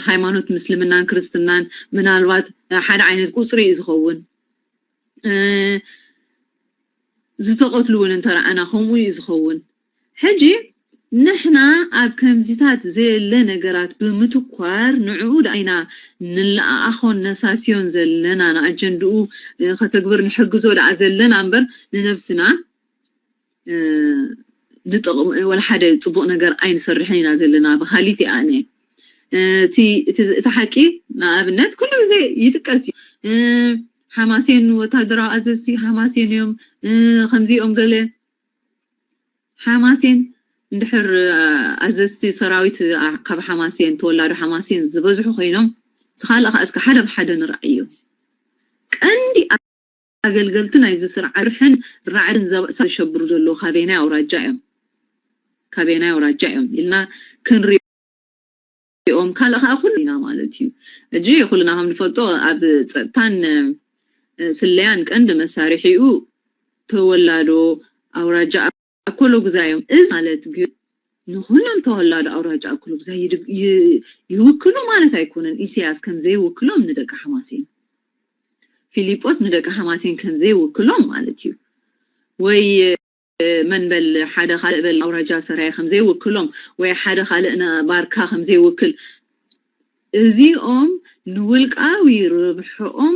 ሃይማኖት ምስልምናን ክርስትናን ምናልባት ሓደ ዓይነት ቁፅሪ እዩ ዝኸውን። ዝተቐትሉ እውን እንተረኣና ከምኡ እዩ ዝኸውን። ሕጂ ንሕና ኣብ ከምዚታት ዘየለ ነገራት ብምትኳር ንዕኡ ደኣ ኢና ንለኣኣኾን ነሳስዮን ዘለና፣ ንኣጀንድኡ ከተግብር ንሕግዞ ደኣ ዘለና እምበር ንነብስና ንጥቕም ወላ ሓደ ፅቡቕ ነገር ኣይንሰርሕን ኢና ዘለና በሃሊት እየ ኣነ። እቲ ሓቂ ንኣብነት ኩሉ ግዜ ይጥቀስ እዩ። ሓማሴን ወታደራዊ ኣዘዝቲ ሓማሴን እዮም፣ ከምዚኦም ገለ ሓማሴን እንድሕር ኣዘዝቲ ሰራዊት ካብ ሓማሴን ተወላዶ ሓማሴን ዝበዝሑ ኮይኖም ዝካልእ ከዓ እስከ ሓደ ብሓደ ንርኣዮ። ቀንዲ ኣገልገልቲ ናይዚ ስርዓት ርሕን ራዕድን ዘሸብሩ ዘለዉ ካበየናይ ኣውራጃ እዮም ካበየናይ ኣውራጃ እዮም ኢልና ክንሪኦም ካልእ ከዓ ኩሉ ኢና ማለት እዩ። እጂ ኩልና ከም ንፈልጦ ኣብ ፀጥታን ስለያን ቀንዲ መሳርሒኡ ተወላዶ ኣውራጃ ኣኮሎ ግዛ እዮም። እዚ ማለት ግን ንኩሎም ተወላዶ ኣውራጃ ኣኮሎ ግዛ ይውክሉ ማለት ኣይኮነን። ኢሳያስ ከም ዘይውክሎም ንደቂ ሓማሴን፣ ፊሊጶስ ንደቂ ሓማሴን ከም ዘይውክሎም ማለት እዩ። ወይ መን በል ሓደ ካልእ በል ኣውራጃ ሰራየ ከም ዘይውክሎም ወይ ሓደ ካልእ ንባርካ ከም ዘይውክል እዚኦም ንውልቃዊ ርብሕኦም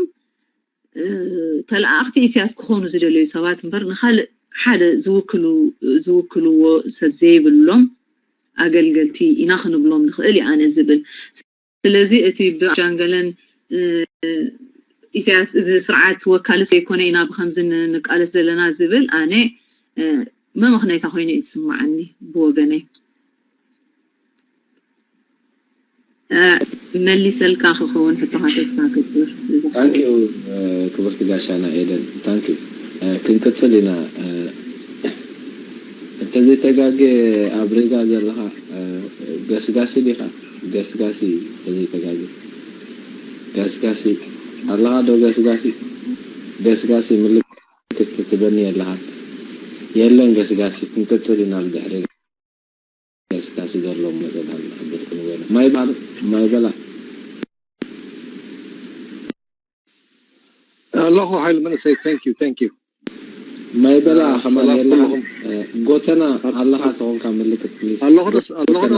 ተለኣእኽቲ ኢሳያስ ክኾኑ ዝደለዩ ሰባት እምበር ንካልእ ሓደ ዝውክሉ ዝውክልዎ ሰብ ዘይብሎም ኣገልገልቲ ኢና ክንብሎም ንኽእል እዩ ኣነ ዝብል። ስለዚ እቲ ብጃንገለን ኢሳያስ እዚ ስርዓት ወካልስ ዘይኮነ ኢና ብከምዚ ንቃለስ ዘለና ዝብል ኣነ መመኽነይታ ኮይኑ እዩ ዝስምዓኒ ብወገነይ። መሊሰልካ ክኸውን ሕቶኻ ተስፋ ክብር። ታንኪዩ ክብርቲ ጋሻና ኤደን፣ ታንኪዩ። ክንቅፅል ኢና። እንተዘይተጋገ ኣብ ሪጋ ዘለኻ ገስጋሲ ዲኻ? ገስጋሲ እንተዘይተጋገ ገስጋሲ ኣለኻ ዶ? ገስጋሲ ገስጋሲ ምልክት ትበኒ ኣለኻ? የለን ገስጋሲ። ክንቅፅል ኢና ብድሕሪ ገስጋሲ ዘሎ መደብ ኣብል ክንበሎ ማይ ባል ማይ በላ ኣለኹ። ሓይሉ መንእሰይ thank you thank you። ማይ በላ ከማን የለኻ። ጎተና ኣለኻ ተኾንካ ምልክት ፕሊስ። ኣለኹ ዶ ኣለኹ ዶ